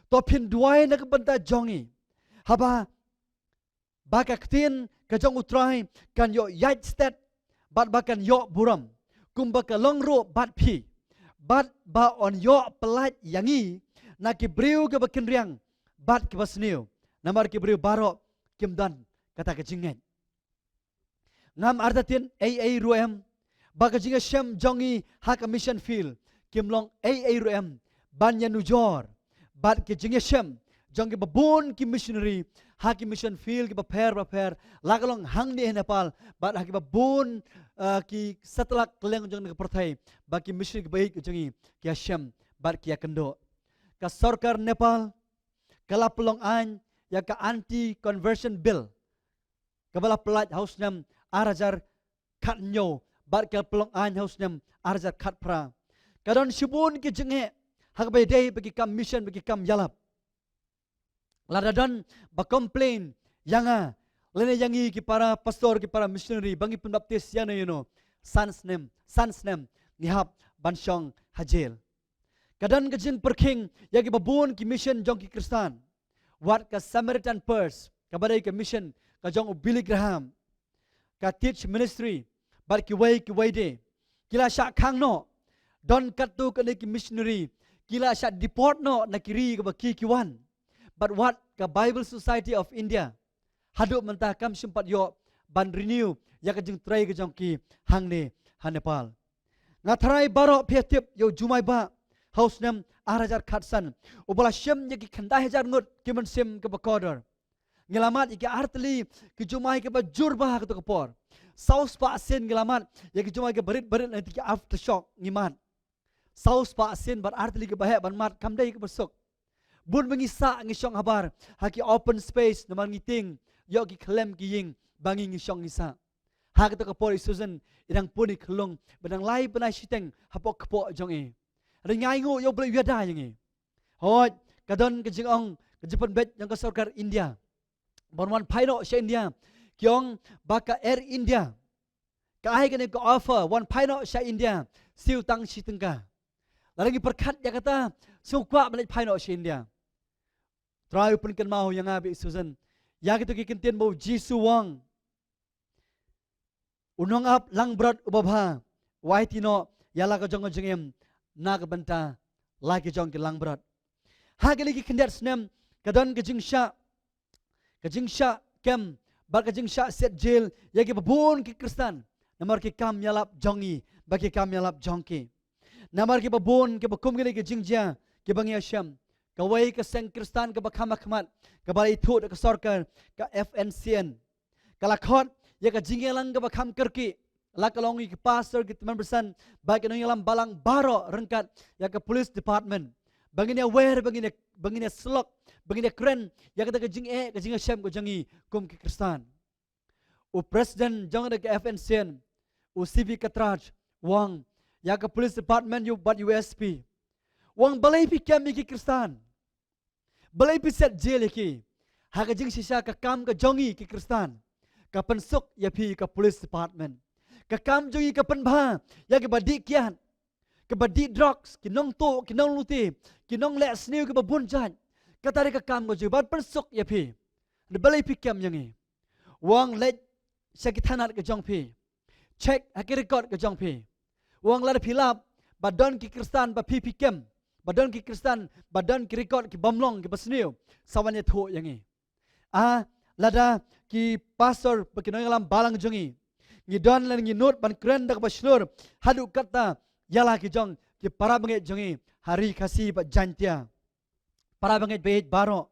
to phin duwai na ka bynta jong ngi, haba ba ka ktien ka jong u Trai kan ïoh ïaid stet bad ba kan ïoh burom, kumba ka long ruh bad phi, bad ba yn ïoh pyllait ïa ngi na ki briew kiba kynriang bad kiba sniew, namar ki briew baroh kim don kata ka jingngeit. Ngam artatien ei ei ruh em ba ka jingïashem jong ngi ha ka mission field kim long ei ei ruh em ban ïanujor bad ka jingïashem jong kiba bun ki missionary ha ki mission field kiba pher ba pher, la ka long hangne ha Nepal bad ha kiba bun, ah, ki satlak kylleng jong kane ka pyrthei, ba ki missionary kiba ïeit ka jong ngi ki ïashem bad ki ïakynduh. Ka sorkar Nepal ka la pynlong aiñ ïa ka Anti Conversion Bill, kaba la pyllait ha u snem ar hajar khathynñiew bad ka pynlong aiñ ha u snem ar hajar khatphra. Ka don shibun ki jingeh ha kaba ïadei bad ki kam mission bad ki kam ïalap. Lada don ba complain ïa nga lane ïa ngi ki para pastor, ki para missionary ba ngi pynbaptis ïano ïano, san snem, san snem ngi hap ban shong ha jail. Ka don ka jingpyrkhing ïa kiba bun ki mission jong ki Khristan. Wat ka Samaritan Purse, kaba dei ka mission ka jong u Billy Graham, ka Teach Ministry bad kiwei kiwei de, ki la shah khang noh. Don katto katne ki missionary ki la shah deport noh na ki ri kaba ki ki wan. Bad wat ka Bible Society of India haduh mynta kam shym pat ïoh ban renew ïa ka jingtrei ka jong ki hangne ha Nepal. Nga tharai baroh phi tip ïa u Jumai Bah ha u snem ar hajar khatsan, uba la shim ïa ki khyndai hajar ngut ki mynsiem kiba kordor. Ngi la mad ïa ki artylli ki jumai kiba jur bha ha kato ka por. Saw spah sien ngi la mad ïa ki jumai kiba rit ba rit, lane ki aftershock ngi mad. Saw spah sien bad artylli kiba heh ban mad kam dei kaba suk. Bun ba ngi sah ngi shong habar ha ki open space, namar ngi tieng ïoh ki khlem ki ïing ba ngi ngi shong ngi sah. Ha kato ka por i Susan i dang pun i khyllung ba dang lai bnai shiteng hapoh kpoh jong i. Ri ngai nguh ïa U Blei u ïada ïa ngi. Hooid, ka don ka jingong, ka jingpynbeit jong ka sorkar India ban wan phai noh sha India. Ki ong ba ka Air India ka ai kane ka offer wan phai noh sha India siew tang shi tyngka. Lada ngi pyrkhat ïa kata, sngewkwah ban leit phai noh sha India. Trai u pynkynmaw ïa nga bad i Susan ïa kito ki kyntien ba U Jisu u ong, u nongap langbrot uba bha u aiti noh ïa la ka jong ka jingim na ka bynta la ki jong ki langbrot. Ha kine ki khyndiat snem ka don ka jingshah, ka jingshah kem bad ka jingshah siat jel ïa kiba bun ki Khristan namar ki kam ïalap jong ngi bad ki kam ïalap jong ki. Namar kiba bun kiba kum kine ki jingjia kiba ngi ïashem, kawei ka seng Khristan kaba kham ha khmat kaba la ithuh da ka sorkar, ka F N C N, ka la khot ïa ka jingïalang kaba kham kyrkieh la ka long ïa ki pastor, ki tymmen basan bad ki nongïalam balang baroh ryngkat ïa ka police department ba ngin ïawer, ba ngin ïa, ba ngin ïasyllok, ba ngin ïakren ïa kata ka jingeh ka jingïashem ka jong ngi kum ki Khristan. U president jong ka F N C N, u C V Katraj, u ong ïa ka police department ïa u bad ïa u S P, u ong balei phi kem ïa ki Khristan? Balei phi siat jel ïa ki? Ha ka jingshisha ka kam ka jong ngi ki Khristan ka pynsuk ïa phi ka police department. Ka kam jong ngi ka pynbha ïa kiba dih kiad, kiba dih drugs, ki nongtuh, ki nonglute, ki nongleh sniew kiba bun jait. Kata dei ka kam ka jong ngi ban pynsuk ïa phi. Balei phi kem ïa ngi? U ong leit sha ki thanat ka jong phi, check ha ki record ka jong phi. U ong lada phi lap ba don ki Khristan ba phi phi kem, ba don ki Khristan ba don ki record ki bym long kiba sniew, sa wan ïathuh ïa ngi. Ah, lada ki pastor bad ki nongïalam balang jong ngi, ngi don lane ngi nud ban kren da kaba shlur haduh katta ïa la ki jong ki para bangeit jong ngi ha ri Khasi bad Jaiñtia. Para bangeit baieit baroh,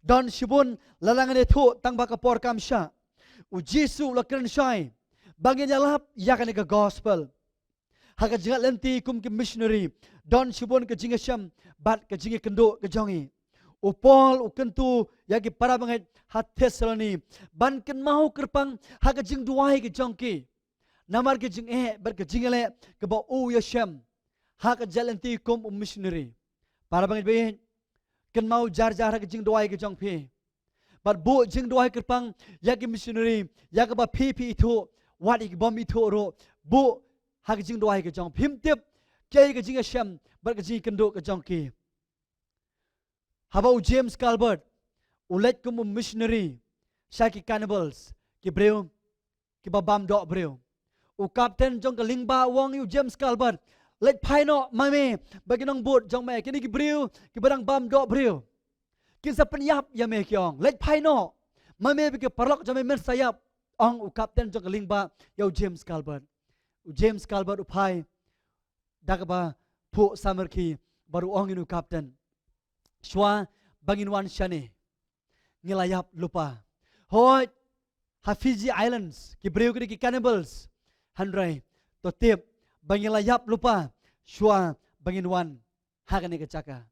don shibun lada ngan ïathuh tang ba ka por kam shah, U Jisu u la kren shai ba ngin ïalap ïa kane ka gospel. Ha ka jingïaid lynti kum ki missionary don shibun ka jingïashem bad ka jingïakynduh ka jong ngi. U Paul u kyntu ïa ki para bangeit ha Thessaloni ban kynmaw kyrpang ha ka jingduwai ka jong ki namar ka jingeh bad ka jingïaleh kaba u ïashem ha ka jingïaid lynti kum u missionary. Para bangeit baieit, kynmaw jar jar ha ka jingduwai ka jong phi. Bad buh jingduwai kyrpang ïa ki missionary ïa kaba phi phi ithuh, wat ïa ki bym ithuh ruh, buh ha ka jingduwai ka jong phi. Phim tip kaei ka jingïashem bad ka jingïakynduh ka jong ki. Haba u James Calvert u leit kum u missionary sha ki cannibals, ki briew kiba bam doh briew, u kapten jong ka lyngba u ong ïa u James Calvert, leit phai noh ma me bad ki nongbud jong me, kine ki briew kiba dang bam doh briew kin sa pynïap ïa me, ki ong. Leit phai noh ma me bad ki paralok jong me, men sa ïap, ong u kapten jong ka lyngba ïa u James Calvert. U James Calvert u phai da kaba phuh samrkhie bad u ong ïa u kapten, shuwa ba ngin wan shane ngi la ïap lypa. Hooid, ha Fiji Islands ki briew ki dei ki cannibals, hynrei to tip ba ngi la ïap lypa shuwa ba ngin wan ha kane ka jaka.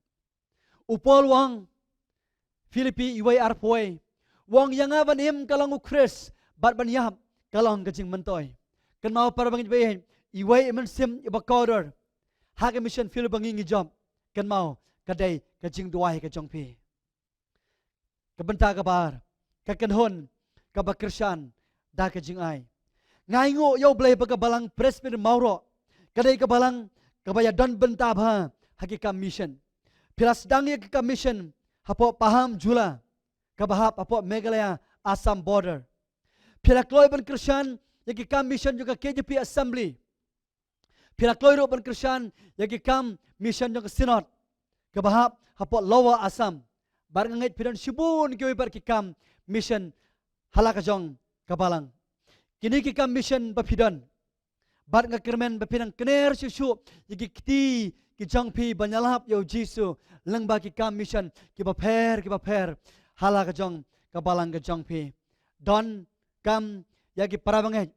U Paul u ong, Philippi iwei arphew wei, u ong ïa nga ban im ka long u Khrist bad ban ïap ka long ka jingmyntoi. Kynmaw para bangeit baieit, iwei i mynsiem iba kordor ha ka mission field ba ngi ngi jop, kynmaw ka dei ka jingduwai ka jong phi. Ka bynta kaba ar, ka kynhun kaba kyrshan da ka jingai. Nga ainguh ïa U Blei ba ka Balang Presbyterian Mawroh ka dei ka balang kaba ïadon bynta bha ha ki kam mission. Phi la sdang ïa ki kam mission hapoh Pahang Jula kaba hap hapoh Meghalaya Assam border. Phi la kloi ban kyrshan ïa ki kam mission jong ka K J P Assembly. Phi la kloi ruh ban kyrshan ïa ki kam mission jong ka Synod kaba hap hapoh Lower Assam. Bad nga ngeit phi don shibun kiwei pat ki kam mission ha la ka jong ka balang. Kine ki kam mission ba phi don bad nga kyrmen ba phi nang kner shuh shuh ïa ki kti ki jong phi ban ïalap ïa U Jisu lyngba ki kam mission kiba pher kiba pher ha la ka jong ka balang ka jong phi. Donkam ïa ki para bangeit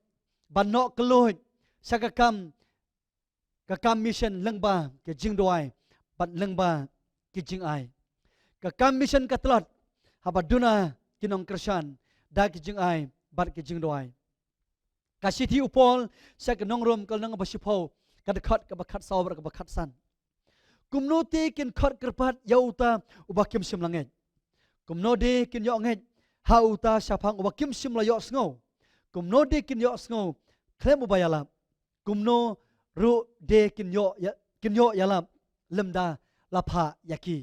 ban noh kylluid sha ka kam, ka kam mission lyngba ki jingduwai bad lyngba ki jingai. Ka kam mission ka tlot haba duna ki nongkyrshan da ki jingai bad ki jingduwai. Ka shithi u Paul sha ki nong Rom ka lynnong ba shiphew, ka dkhot kaba khatsaw bad kaba khatsan. Kumno te kin khot kyrpad ïa uta uba kim shym la ngeit? Kumno de kin ïoh ngeit ha uta shaphang uba kim shym la ïohsngew? Kumno de kin ïohsngew khlem uba ïalap? Kumno ruh de kin ïoh ïa-, kin ïoh ïalap lymda la phah ïa ki?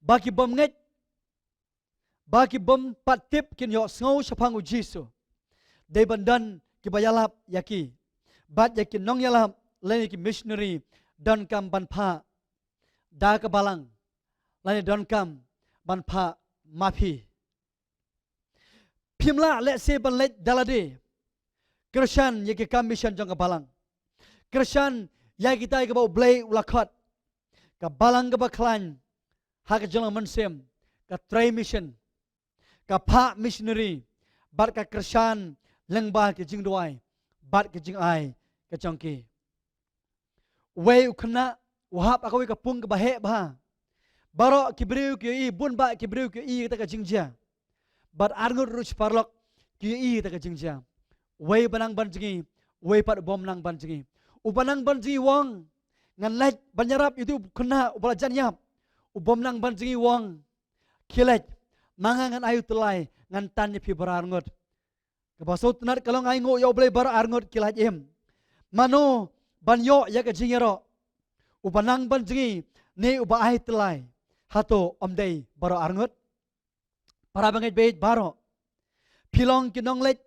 Ba ki bym ngeit, ba ki bym pat tip kin ïohsngew shaphang u Jisu. Dei ban don kiba ïalap ïa ki. Bad ïa ki nongïalap lane ki missionary donkam ban phah da ka balang, lane donkam ban phah ma phi. Phim lah lehse ban leit da lade. Kyrshan ïa ki kam mission jong ka balang. Kyrshan ïa kitai kiba U Blei u la khot. Ka balang kaba khlaiñ ha ka jinglong mynsiem, ka trei mission, ka phah missionary, bad ka kyrshan lyngba ki jingduwai bad ki jingai ka jong ki. Uwei u khynnah u hap ha kawei ka pung kaba heh bha. Baroh ki briew ki ïohi, bun bah ki briew ki ïohi kata ka jingjia. Bad arngut ruh shi paralok ki ïohi kata ka jingjia. Uwei uba nang ban jngi, uwei pat u bym nang ban jngi. Uba nang ban jngi u ong, ngan leit ban ïarap ïa utu u khynnah uba la jan ïap. U bym nang ban jngi u ong, khie leit, ma nga ngan ai u tyllai, ngan tan ïa phi baroh arngut. Kaba sngewtynnat ka long, ainguh ïa U Blei baroh arngut ki lait im. Mano ban ïoh ïa ka jingïaroh? Uba nang ban jngi ne uba ai tyllai? Hato ym dei baroh arngut? Para bangeit beit baroh, phi long ki nongleit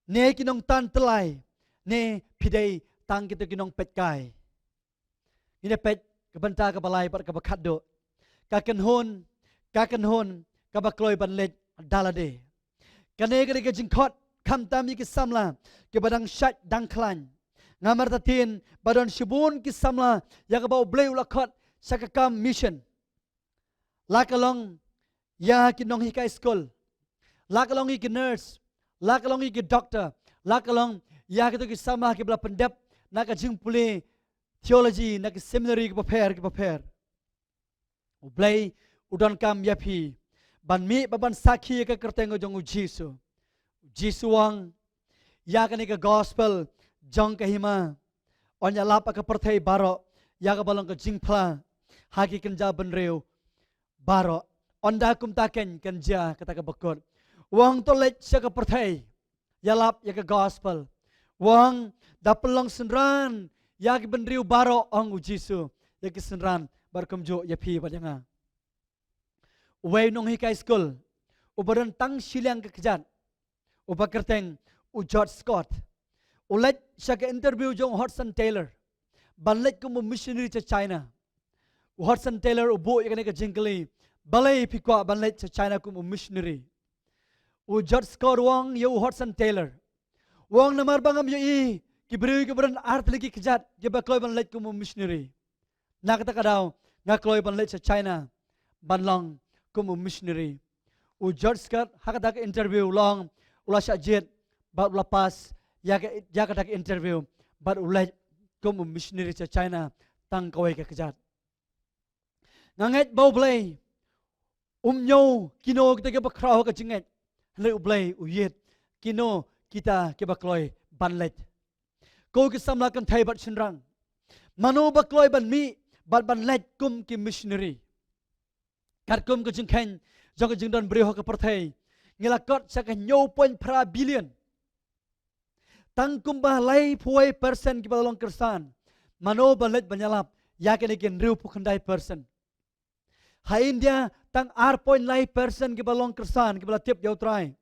ne ki nongtan tyllai, ne phi dei tang kito ki nongpeitkai? Ngin ïa peit ka bynta kaba lai bad kaba khatduh. Ka kynhun, ka kynhun kaba kloi ban leit da lade. Kane ka dei ka jingkhot khamtam ïa ki samla kiba dang shait dang khlaiñ. Nga martatien ba don shibun ki samla ïa kaba U Blei u la khot sha ka kam mission. La ka long ïa ki nonghikai skul, la ka long ïa ki nurse, la ka long ïa ki doctor, la ka long ïa kito ki samla kiba la pyndep na ka jingpule theology na ki seminary kiba pher kiba pher. U Blei u donkam ïa phi ban mih bad ban sakhi ïa ka kyrteng jong u Jisu. U Jisu u ong, ïa kane ka gospel jong ka hima yn ïalap ha ka pyrthei baroh, ïa kaba long ka jingphla ha ki kynja bynriew baroh. Ynda kumta keiñ kan jia kata kaba kut. U ong, to leit sha ka pyrthei, ïalap ïa ka gospel. U ong, da pynlong synran ïa ki bynriew baroh, ong u Jisu, ïa ki synran bad kumjuh ïa phi bad ïa nga. Uwei u nonghikai skul uba don tang shiliang ka kjat, uba kyrteng u George Scott, u leit sha ka interview jong u Hudson Taylor ban leit kum u missionary sha China. U Hudson Taylor u buh ïa kane ka jingkylli, balei phi kwah ban leit sha China kum u missionary? U George Scott u ong ïa u Hudson Taylor, u ong, namar ba ngam ïohi ki briew kiba don artylli ki kjat kiba kloi ban leit kum u missionary. Na kata ka daw nga kloi ban leit sha China ban long kum u missionary. U George Scott ha kata ka interview u long u la shah jied bad u la pass ïa ka, ïa kata ka interview bad u leit kum u missionary sha China tang kawei ka kjat. Nga ngeit ba U Blei um ñiew kino kita kiba khraw ha ka jingngeit, hynrei U Blei u ïeit kino kita kiba kloi ban leit. Ko ki samla kynthei bad shynrang, mano ba kloi ban mih bad ban leit kum ki missionary? Katkum ka jingkheiñ jong ka jingdon briew ha ka pyrthei, ngi la kot sha ka hynñiew point phra billion. Tang kumba laiphew wei percent kiba la long Khristan. Mano ba leit ban ïalap ïa kine ki hynriewphew khyndai percent? Ha India tang ar point lai percent kiba long Khristan kiba la tip ïa U Trai.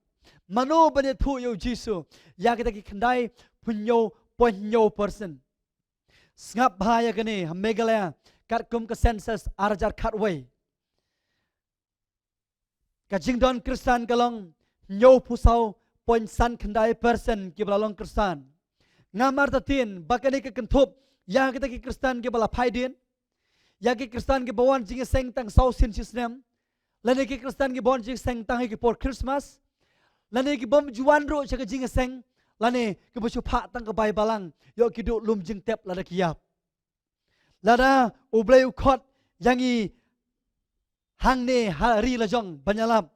Mano ban ïathuh ïa U Jisu ïa kita ki khyndaiphew hynñiew point hynñiew percent? Sngap bha ïa kane, ha Meghalaya, katkum ka census ar hajar khatwei, ka jingdon Khristan ka long hynñiewphew saw point san khyndai percent kiba la long Khristan. Ngam artatien ba kane ka kynthup ïa kita ki Khristan kiba la phai dien, ïa ki Khristan kiba wan jingïaseng tang saw sien shi snem, Lane ki Khristan ki bun jingïaseng tang ha ki por Christmas. Lane ki bym ju wan ruh sha ka jingïaseng. Lane ki ba shu phah tang ka Baibl lang. Ïoh ki duh lum jingtep lada ki ïap. Lada U Blei u khot ïa ngi hangne ha ri la jong ban ïalap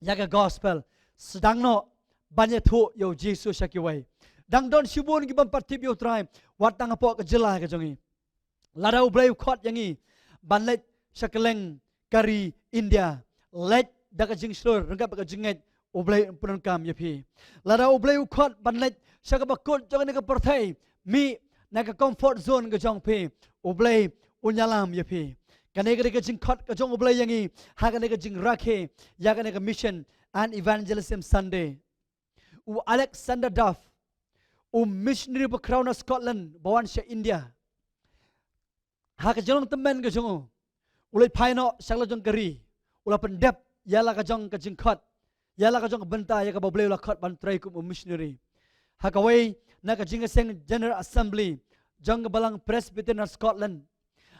ïa ka gospel, sdang noh ban ïathuh ïa U Jisu sha kiwei. Dang don shibun ki bym pat tip ïa U Trai, wat tang hapoh ka jylla ka jong ngi. Lada U Blei u khot ïa ngi ban leit sha kylleng ka ri India, leit da ka jingshlur ryngkat bad ka jingngeit, U Blei un pyndonkam ïa phi. Lada U Blei u khot ban leit sha kaba kut jong kane ka pyrthei, mih na ka comfort zone ka jong phi, U Blei un ïalam ïa phi. Kane ka dei ka jingkhot ka jong U Blei ïa ngi ha kane ka jingrakhe ïa kane ka Mission and Evangelism Sunday. U Alexander Duff, u missionary bakhraw na Scotland ba wan sha India, ha ka jinglong tymmen ka jong u, u leit phai noh sha la jong ka ri, u la pyndep ïa la ka jong ka jingkhot, ïa la ka jong ka bynta ïa kaba U Blei u la khot ban trei kum u missionary. Ha kawei na ka jingïaseng General Assembly jong ka Balang Presbyterian Scotland,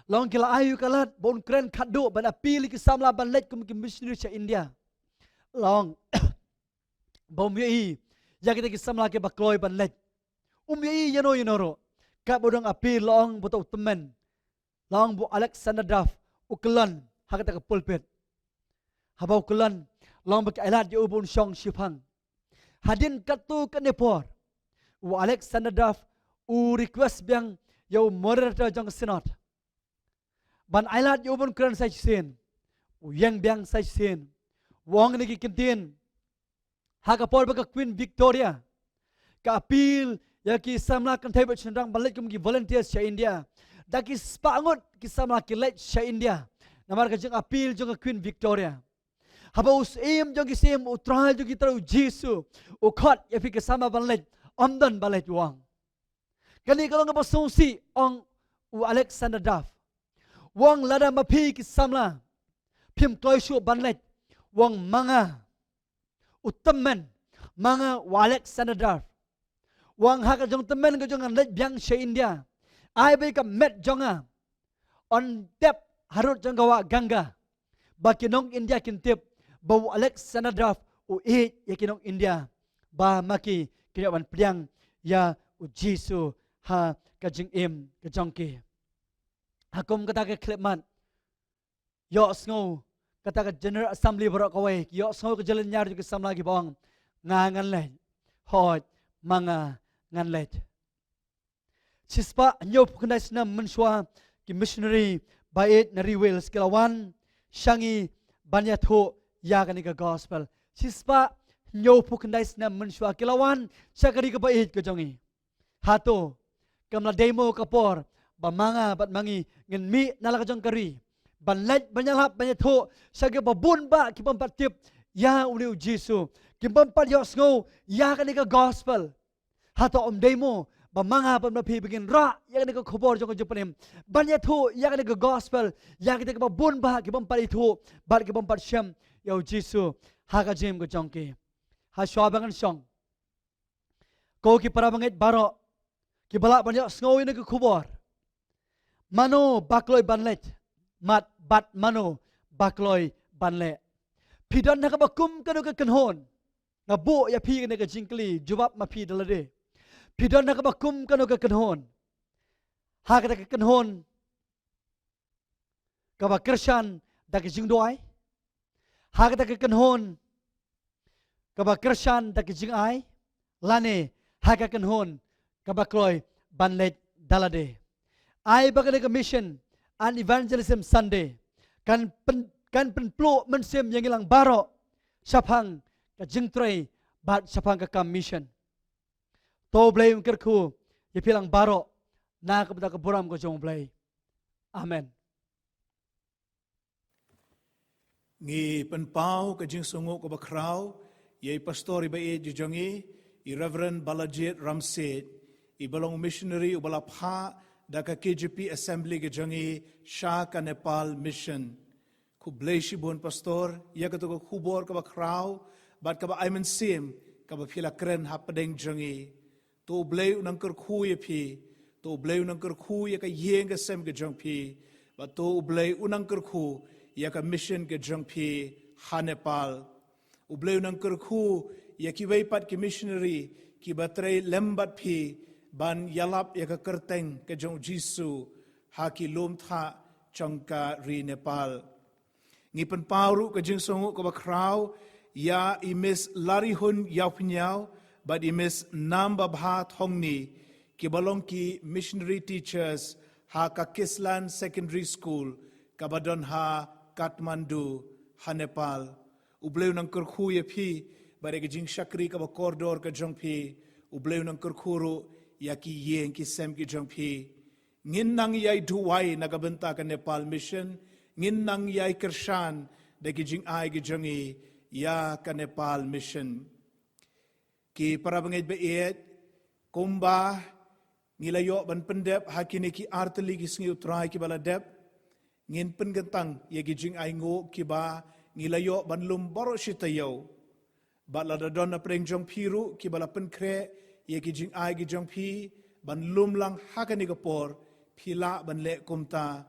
la ong ki la ai ïa u ka lad ba un kren khatduh ban appeal ïa ki samla ban leit kum ki missionary sha India. La ong ba um ïohi ïa kita ki samla kiba kloi ban leit. Um ïohi ïano ïano ruh. Katba u dang appeal, la ong ba uta u tymmen, la ong ba u Alexander Duff u kyllon ha kata ka pulpit. Haba u kyllon, la ong ba ki ailad ïa u ba un shong shiphang. Hadien katto katne por, u Alexander Duff u request biang ïa u moderator jong ka synod ban ailad ïa u ban kren sa shisien. U ïeng biang sa shisien. U ong kine ki kyntien: Ha ka por ba ka Queen Victoria ka appeal ïa ki samla kynthei bad shynrang ban leit kum ki volunteers sha India, da ki spah ngut ki samla ki leit sha India namar ka jingappeal jong ka Queen Victoria. Haba u Syiem jong ki syiem, u Trai jong ki trai, u Jisu, u khot ïa phi ki samla ban leit, ym don ba leit, u ong. Kane ka long kaba sngewsih, ong u Alexander Duff. U ong lada ma phi ki samla phim kloi shuh ban leit, u ong ma nga, u tymmen, ma nga u Alexander Duff, u ong ha ka jingtymmen ka jong nga leit biang sha India, ai ba ïa ka met jong nga yn tep harud jong ka wah Ganga, ba ki nong India kin tip ba u Alexander Duff u ïeit ïa ki nong India, ba ma ki kin ïoh ban pdiang ïa u Jisu ha ka jingim ka jong ki. Ha kum kata ka khyllipmat, ïohsngew kata ka General Assembly baroh kawei, ki ïohsngew ka jinglyniar jong ki samla kiba ong, nga ngan leit, hooid, ma nga ngan leit. Shispah hynñiewphew khyndai snem mynshuwa, ki missionary ba ïeit na ri Wales ki la wan sha ngi ban ïathuh ïa kane ka gospel. Shispah hynñiewphew khyndai snem mynshuwa ki la wan sha ka ri kaba ïeit ka jong ngi. Hato kam la dei mo ka por ba ma nga bad ma ngi ngin mih na la ka jong ka ri ban leit ban ïalap ban ïathuh sha kiba bun bah ki bym pat tip ïa une u Jisu, ki bym pat ïohsngew ïa kane ka gospel? Hato ym dei mo ba ma nga bad ma phi ba ngin rah ïa kane ka khubor jong ka jingpynim, ban ïathuh ïa kane ka gospel ïa kita kiba bun bah ki bym pat ithuh bad ki bym pat shem ïa u Jisu ha ka jingim ka jong ki? Ha shuwa ba ngan shong, ko ki para bangeit baroh kiba lah ban ïohsngew ïa kane ka khubor, mano ba kloi ban leit, mat bad mano ba kloi ban leh? Phi don ha kaba kum kano ka kynhun? Nga buh ïa phi kane ka jingkylli, jubab ma phi da lade. Phi don ha kaba kum kano ka kynhun? Ha kata ka kynhun kaba kyrshan da ka jingduwai, ha kata ka kynhun kaba kyrshan da ka jingai, lane ha ka kynhun kaba kloi ban leit da lade? Ai ba kane ka Mission and Evangelism Sunday kan pyn, kan pynpluh mynsiem ïa ngi lang baroh shaphang ka jingtrei bad shaphang ka kam mission. To U Blei un kyrkhu ïa phi lang baroh na ka bynta ka burom ka jong U Blei. Amen. Ngi pynpaw ka jingsngewnguh kaba khraw ïa i pastor iba ïeit jong ngi, i Reverend Balajied Ramsiej, iba long u missionary uba la phah da ka K J P Assembly ka jong ngi sha ka Nepal Mission. Khublei shibun pastor ïa kato ka khubor kaba khraw bad kaba ai mynsiem kaba phi la kren hapdeng jong ngi. To U Blei un nang kyrkhu ïa phi. To U Blei un nang kyrkhu ïa ka ïing ka sem ka jong phi. Bad to U Blei un nang kyrkhu ïa ka mission ka jong phi ha Nepal. U Blei un nang kyrkhu ïa kiwei pat ki missionary kiba trei lem bad phi ban ïalap ïa ka kyrteng ka jong u Jisu ha ki lum thah jong ka ri Nepal. Ngi pynpaw ruh ka jingsngewnguh kaba khraw ïa i Miss Larihun Ïawphniaw bad i Miss Nambabha Thongni, kiba long ki missionary teachers ha ka Kislan Secondary School kaba don ha Kathmandu ha Nepal. U Blei un nang kyrkhu ïa phi bad ïa ka jingshakri kaba kordor ka jong phi. U Blei un nang kyrkhu ruh ïa ki ïing ki sem ki jong phi. Ngin nang ïai duwai na ka bynta ka Nepal Mission. Ngin nang ïai kyrshan da ki jingai ki jong ngi ïa ka Nepal Mission. Ki para bangeit ba ïeit, kumba ngi la ïoh ban pyndep ha kine ki artylli ki sngi U Trai kiba la dep, ngin pynkyntang ïa ki jingainguh kiba ngi la ïoh ban lum baroh shi taïew. Bad lada don na pdeng jong phi ruh kiba la pynkhreh ïa ki jingai ki jong phi ban lum lang ha kane ka por, phi lah ban leh kumta.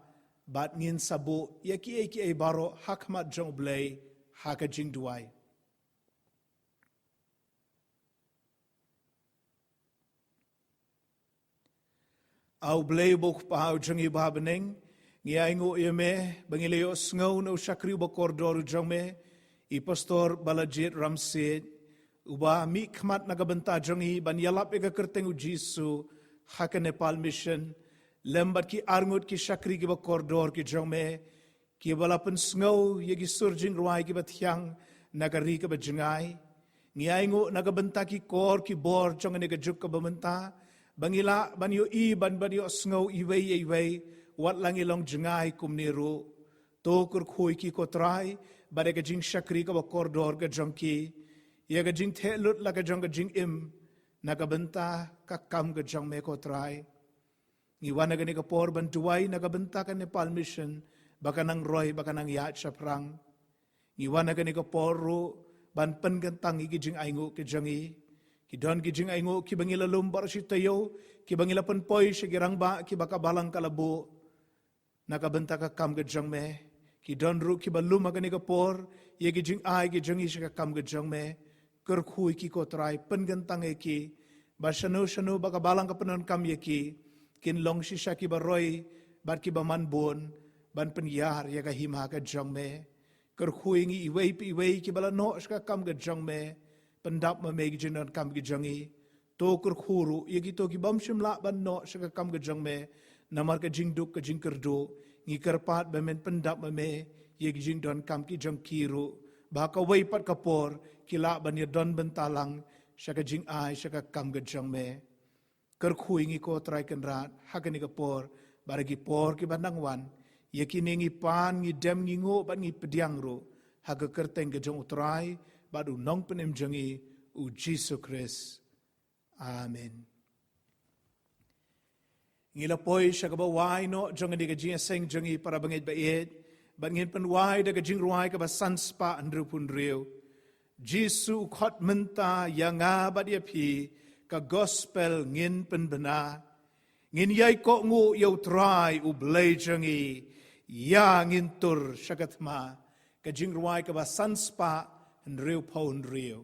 Bad ngin sa buh ïa kiei kiei baroh ha khmat jong U Blei ha ka jingduwai. A U Blei uba U Kpa u jong ngi uba ha bneng, ngi ainguh ïa me ba ngi la ïohsngew na u shakri uba kordor u jong me, i Pastor Balajied Ramsiej, uba mihkhmat na ka bynta jong ngi ban ïalap ïa ka kyrteng u Jisu ha ka Nepal Mission, lem bad ki arngut ki shakri kiba kordor ki jong me, kiba la pynsngew ïa ki sur jingrwai kiba thiang na ka ri kaba jngai. Ngi ainguh na ka bynta ki kor ki bor jong kane ka juk kaba mynta, ba ngi lah ban ïohi ban, ban ïohsngew iwei ïa iwei, wat la ngi long jngai kumne ruh. To kyrkhu ïa ki ko Trai bad ïa ka jingshakri kaba kordor ka jong ki, ïa ka jingtheh lut la ka jong ka jingim na ka bynta ka kam ka jong me ko Trai. Ngi wan ha kane ka por ban duwai na ka bynta ka Nepal Mission, ba kan nang roi, ba kan nang ïaid shaphrang. Ngi wan ha kane ka por ruh ban pynkyntang ïa ki jingainguh ki jong ngi. Ki don ki jingainguh kiba ngi la lum baroh shi taïew, kiba ngi la pynpoi sha ki rangbah kiba ka Balang ka la buh na ka bynta ka kam ka jong me. Ki don ruh kiba lum ha kane ka por ïa ki jingai ki jong ngi sha ka kam ka jong me. Kyrkhu ïa ki ko Trai, pynkyntang ïa ki, ba shano shano ba ka Balang ka pyndonkam ïa ki, kin long shisha kiba roi bad kiba man bun ban pynïar ïa ka hima ka jong me. Kyrkhu ïa ngi iwei pa iwei kiba la noh sha ka kam ka jong me. Pyndap ma me ki jingdonkam ki jong ngi. To kyrkhu ruh ïa kito ki bym shym lah ban noh sha ka kam ka jong me namar ka jingduk ka jingkyrduh. Ngi kyrpad ba men pyndap ma me ïa ki jingdonkam ki jong ki ruh, ba ha kawei pat ka por ki lah ban ïadon bynta lang sha ka jingai sha ka kam ka jong me. Kyrkhu ïa ngi ko Trai Kynrad ha kane ka por bad ha ki por kiba nang wan. Ïa kine ngi pan, ngi dem, ngi nguh bad ngi pdiang ruh ha ka kyrteng ka jong U Trai bad U Nongpynim jong ngi, U Jisu Khrist. Amen. Ngi la poi sha kaba wai noh jong kane ka jingïaseng jong ngi para bangeit ba ïeit, bad ngin pynwai da ka jingrwai kaba san spah hynriewphew hynriew. Jisu u khot mynta ïa nga bad ïa phi, ka gospel ngin pynbna. Ngin ïai kohnguh ïa U Trai U Blei jong ngi, ïa ngin tur sha ka thma. Ka jingrwai kaba san spah hynriewphew hynriew.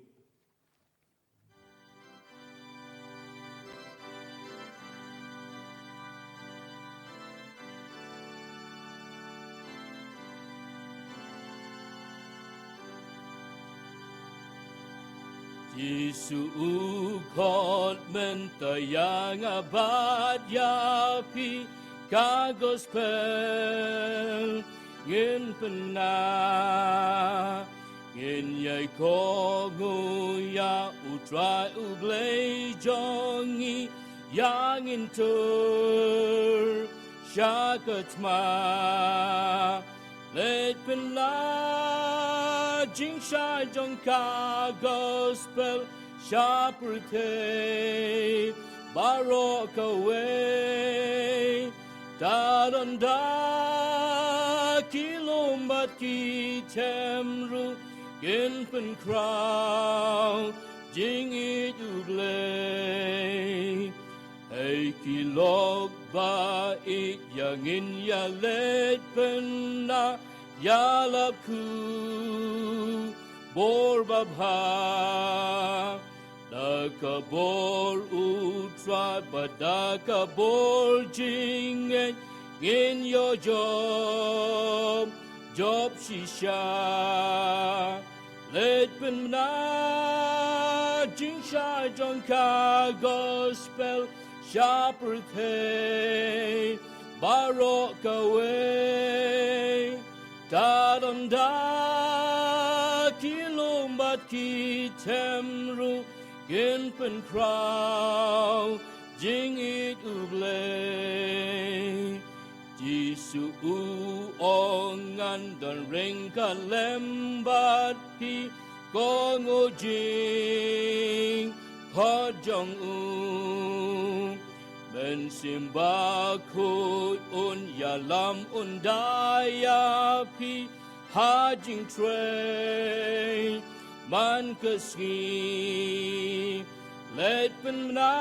Jisu u khot mynta ïa nga bad ïa phi, ka gospel ngin pynbna. Ngin ïai kohnguh ïa U Trai U Blei jong ngi, ïa ngin tur sha ka thma. Leit pynbna jingshai jong ka gospel sha pyrthei baroh kawei. Tad ynda ki lum bad ki them ruh kin pynkhraw jingïeit U Blei. Hei ki lok ba ïeit, ïa ngin ïa leit pynbna, Ïalap khubor babha da ka bor U Trai, bad da ka bor jingngeit ngin ïoh jop, jop shisha. Leit pynbna jingshai jong ka gospel sha pyrthei baroh kawei. Tad ynda ki lum bad ki them ruh kin pynkhraw jingïeit U Blei. Jisu u ong, ngan don ryngkat lem bad phi, ko Jingkhot jong U. Mynsiem Bakhuid un ïalam, un da ïa phi ha jingtrei man ka sngi. Leit pynbna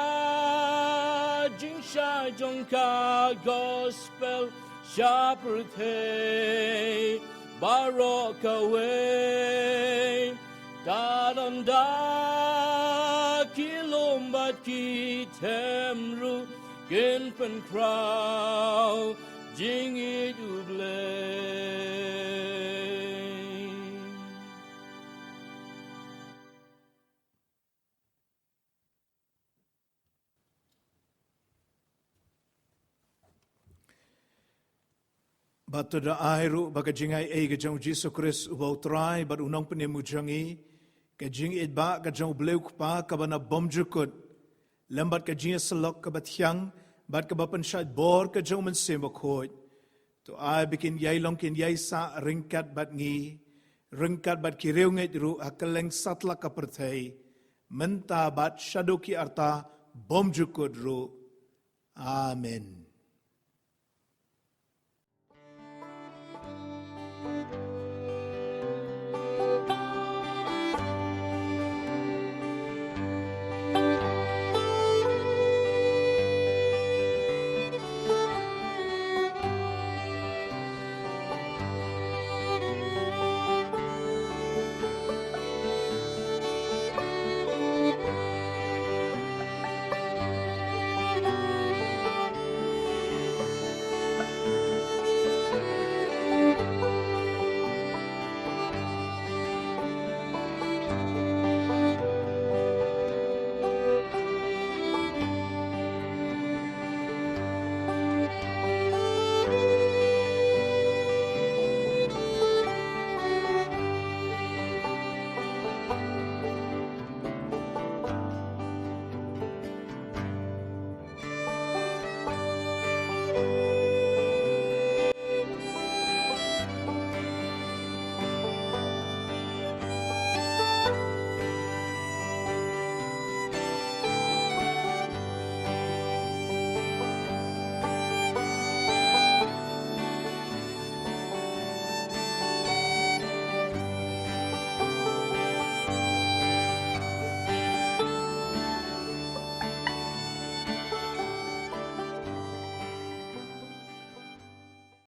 jingshai jong ka gospel sha pyrthei baroh kawei. Tad ynda ki lum bad ki them ruh kin pynkhraw jingïeit U Blei. Bad to da ai ruh ba ka jingai ei ka jong U Jisu Khrist uba U Trai bad U Nongpynim U jong ngi, ka jingïeit ba ka jong U Blei U Kpa kaba na bymjukut, lem bad ka jingïasyllok kaba thiang bad kaba pynshait bor ka jong U Mynsiem Bakhuid, to ai ba kin ïai long kin ïai sah ryngkat bad ngi, ryngkat bad ki riewngeit ruh ha kylleng satlak ka pyrthei, mynta bad shaduh ki arta bymjukut ruh. Amen.